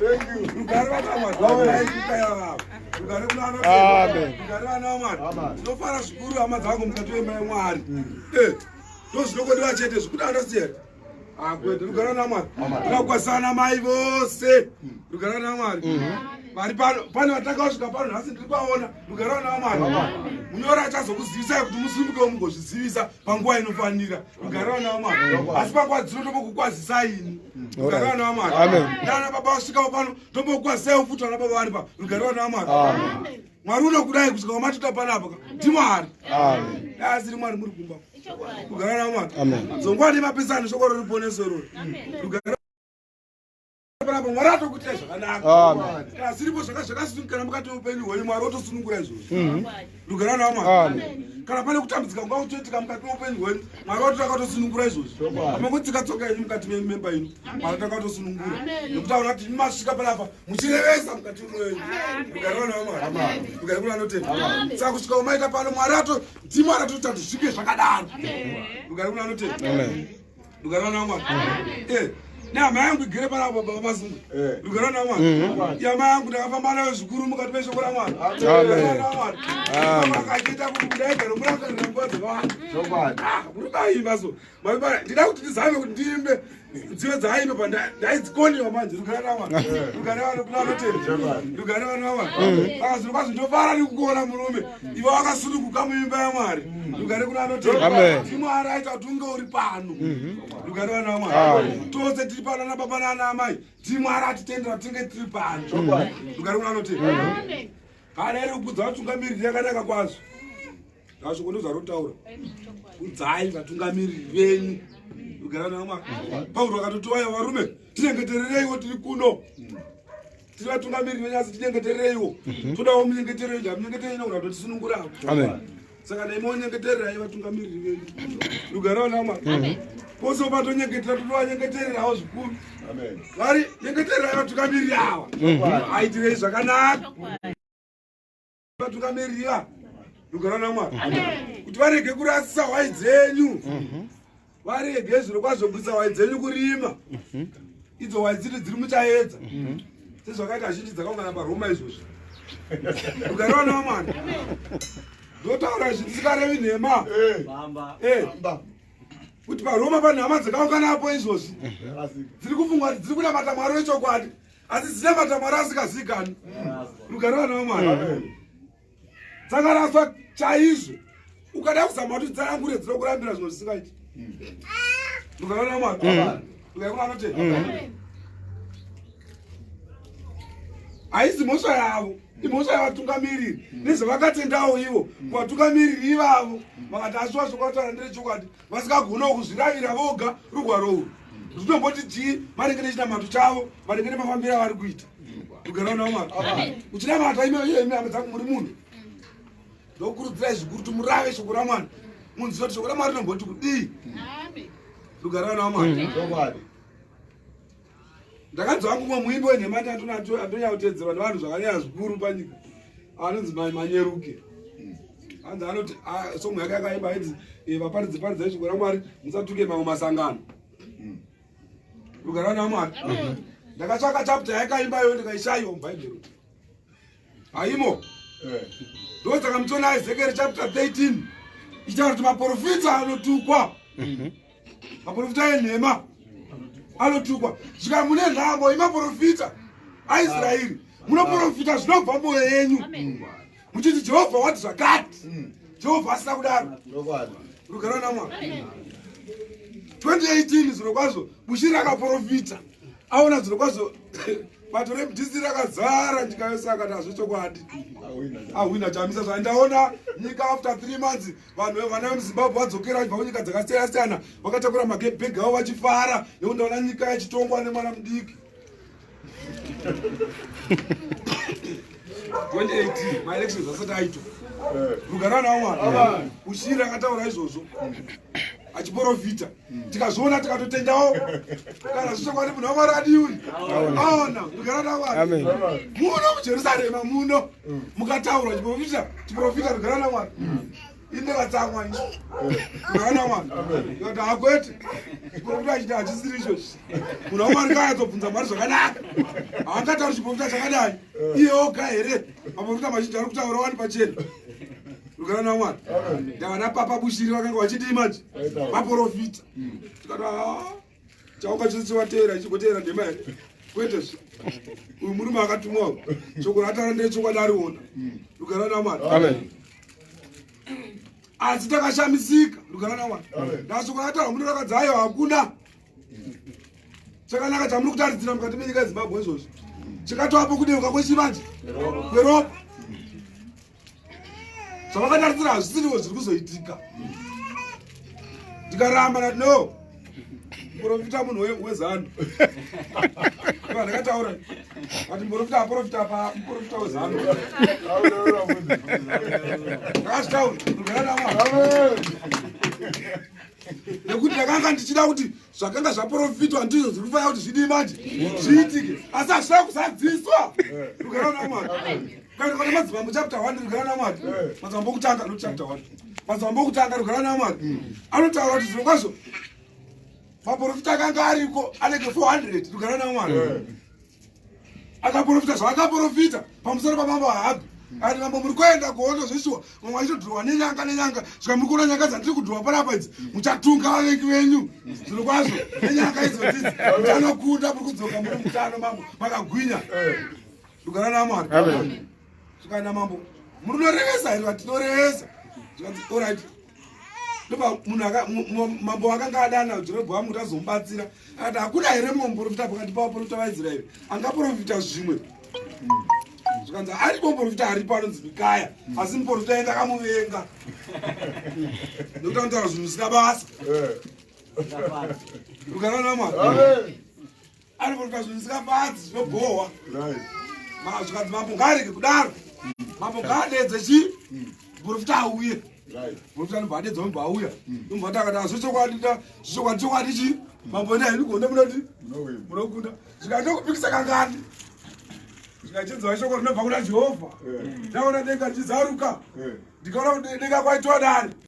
Rugare vana vamwari. Maikuka yavavo. Rugare kuna anotenda. Amen. Rugare vana vamwari. Tinofara zvikuru, hama dzangu, mukati wemba yamwari. Ndo zvinongodiwa chete zvikuti andasiya akwete. Rugare vana vamwari. Tinokwasana mai vose. Rugare vana vamwari vari pano. Pane vatanga vasvika pano nhasi, ndiri kuvaona. Rugare vana vamwari. Munyori achazokuzivisai kuti musimukewo mugozvizivisa panguva inofanira. Rugare vana vamwari. Asi panguva dzino tombokukwazisai ini. Rugare vana vamwari. Amen. Nana baba vasvikawo pano, tombokukwazisaiwo futi vana baba vari pa. Rugare vana vamwari. Mwari unokudai kusvika wamatoita panapa ka ndimwari. Dai asiri Mwari muri kumba kugara naMwari. Dzongwa nemapesano shoko roruponeso iroro rugara panapa Mwari atokuitai zvakanaka. Kana ziripo zvakasunungukana mukati meupenyu hwenyu, Mwari otosunungura izvozvo. Rugara naMwari. Kana pane kutambudzika kunga kutoitika mukati meupenyu hwenyu, Mwari watotanga kutosunungura izvozvo. Amangotsika tsoka yenyu mukati memba ino, Mwari atanga kutosunungura nekuti aona kuti masvika panapa muchirevesa mukati mwenyu. Rugare naMwari, rugare kuna anotenda. Saka kusvika umaita pano, Mwari ato ndimwari atoita kuti zvinge zvakadaro. Rugare kuna anotenda, rugare naMwari. Nehama yangu igere panapa, baba Mazungu, rugare naMwari. Yama yangu ndakafamba nayo zvikuru mukati meshoko raMwari. Namwari akachiita kuti ndaigara murangarira nguva dzakawanda. Murume aimba so ndida kuti ndizame kuti ndiimbe dzive dzaaimba pandaidzikoniwa manje. Rugare naMwari, rugare kuna anotenda, rugare vanhu vaMwari. Saka zviro kwazvo ndofara nekukuona murume iwe wakasununguka muimba yaMwari. Rugare kuna anotenda. Ndimwari aita kuti unge uri pano. Rugare vanhu vaMwari. Tose tiri pano nababa nana amai, ndimwari atitendera tinge tiri pano. Rugare kuna anotenda. Kana iri kukudza vatungamiriri yakanaka kwazvo, zvashoko ndozvarotaura, kudzai vatungamiriri venyu. Rugare namwari. Pauro akatotiwaya, varume, tinyengeterereiwo, tiri kuno tiri vatungamiriri venyu, asi tinyengeterereiwo, todawo munyengeterero yenyu. Munyengetero inogona kutotisunungurawo. Saka naimonyengetererai vatungamiriri venyu. Rugare namwari. Pose patonyengetera totovanyengetererawo zvikuru. Vari nyengetererai vatungamiriri ava, aitirei zvakanaka vatungamiriri va. Rugare namwari. Kuti varege kurasisa hwai dzenyu, varege zviro kwazvo kuisa hwai dzenyu kurima, idzo hwai dziri dziri muchaedza, sezvakaita zhinji dzakaungana paRoma izvozvi. Rugare vana vamwari. Ndotaura izvi ndisikarevi nhema kuti paRoma pane hama dzakaunganapo izvozvi dziri kufunga kuti dziri kunamata Mwari wechokwadi, asi dzinamata Mwari asingazivikanwi. Rugare vana vamwari. Dzakaraswa chaizvo. Ukada kuzama kuti dzarangure, dzinokurambira zvinhu zvisingaiti. Rugare vana vamwari, rugare kuna anotenda. Haisi mhosva yavo, imhosva yavatungamiriri nezvavakatendawo ivo kuvatungamiriri ivavo. Vakati asiwa zvokwataura nderechokwadi, vasingagonawo kuzviravira voga rugwaro urwu zvinomboti chii maringe nechinamato chavo, maringe nemafambiro avari kuita. Rugare vana vamwari. Uchinamata ime iye, hama dzangu, muri munhu, ndokurudzirai zvikuru kuti murave shoko raMwari, munzive kuti shoko raMwari rinomboti kudii. Rugare vana vamwari. Ndakanzwa hangu mumwe muimbi wenhema andonyatotedzerwa nevanhu zvakanyanya zvikuru panyika, anonzi Manyeruke. Hanzi anoti song yake yakaimba ainzi vaparidzi paridzai shoko raMwari, musatuke mamwe masangano. Rugare vana vamwari. Ndakatsvaka chapter yakaimba iyoyo, ndikaishayiwa mubhaibheri, haimo. Ndosaka muchiona Ezekieri chapter 13 ichitaura kuti maprofita anotukwa, maprofita enhema anotukwa. Svika mune nhambo imaprofita aIsraeri, munoprofita zvinobva mwoyo yenyu muchiti Jehovha wati zvakati, Jehovha asina kudaro. Rugare namwari. 2018 zviro kwazvo Bushiri akaprofita aona zviro kwazvo bato reMDC rakazara nyika yose, akati hazvechokwadi ahwina Chamisa. Zvandaona nyika after 3 months, vanhu vana vemuZimbabwe vadzokera vachibva kunyika dzakasiyana siyana vakatakura mabhegi avo vachifara nekuti ndaona nyika yachitongwa nemwana mudiki. 2018 maelections asati aitwa. Rugare vana vamwari. Bushiri akataura izvozvo achiprofita, tikazviona tikatotendawo. Kana zvichokwadi munhu waMwari adiuri aona. Rugare vana vamwari. Muno muJerusarema muno mukataurwa chiprofita chiprofita, rugare vana mwari, indakatsamwa ini. Rugare vana mwari. Ikati hakwete, chiprofita achiti hachisiri izvozvi. Munhu waMwari kaanyatsobvunza Mwari zvakanaka, haangatauri chiprofita chakadai iye oga here? Maprofita mazhinji ari kutaura wani pachena. Rugare namwari. Ndavana Papa Bushiri vakanga vachidii manje vaprofita, tikati chauka chose chivateera ichigoteera nhema here? Kwete zve, uyu murume akatumwawo, shoko rataura nderechokwadi, ariona. Rugare namwari. Asi takashamisika. Rugare namwari. Ndashoko rataura muno rakadzayo, hakuna chakanaka chamuri kutaridzira mukati menyika yeZimbabwe izvozvi, chikatovapo kudeuka kwechivanje kweropa. Zvavakatarisira hazvisiriwo zviri kuzoitika. Ndikaramba ndati no, muprofita munhu weZanu. Ndakataura ati muprofita aprofita pa muprofita weZanu. Ndakazvitaura rugara namwari, nekuti ndakanga ndichida kuti zvakanga zvaprofitwa ndizvo zviri kufanira kuti zvidii manje zviitike, asi hazvina kuzadziswa. Rugara namwari. Kana kana Madzimambo chapter 1, rugara namwari, Madzimambo okutanga, not chapter 1, Madzimambo okutanga, rugara namwari, anotaura kuti zviro kwazvo maprofita akanga ariko anenge 400, rugara namwari, akaprofita zvaakaprofita pamusoro pamambo Ahabhi. Ati, "Mambo, muri kuenda kuhondo zveshuwa, vamwe vachitodhurowa nenyanga nenyanga. Svika muri kuona nyanga dzandiri kudhurowa panapa idzi, muchatunga vavengi venyu zviro kwazvo nenyanga idzodzidzi, muchanokunda, muri kudzoka muri mutano, mambo, makagwinya." Rugara namwari. Svikana mambo, munonorevesa here? Vatinorevesa. Zvikanzi, "Alright." Ndopa munhu mambo akanga adana Jerobhoamu kuti azomubatsira. Akati, "Hakuna here mumwe muprofita pakati pavaprofita vaIsraeri angaprofita zvimwe?" Zvikanzi, "Aripo muprofita aripo anonzi Mikaya, asi muprofita ende akamuvenga nekuti anotaura zvinhu zvisina basa." Rugara namwari. Anoprofita zvinhu zvisingafadzi, zvinobhohwa. Zvikanzi, "Mambo ngaarege kudaro, mambo ngaadedze chii, muprofita auye." Muprofita anobva adedza, unobva auya, unobva ati, akati, "Azvechokwadi, zvechokwadi, chokwadi chii, mambo, endai henyu munoti munokunda." Zvikati, "Ndokupikisa kangani?" Zvikachinzwa shoko rinobva kuna Jehovha, "Ndaona denga richizaruka, ndikaona kuti denga kwaitwa dare."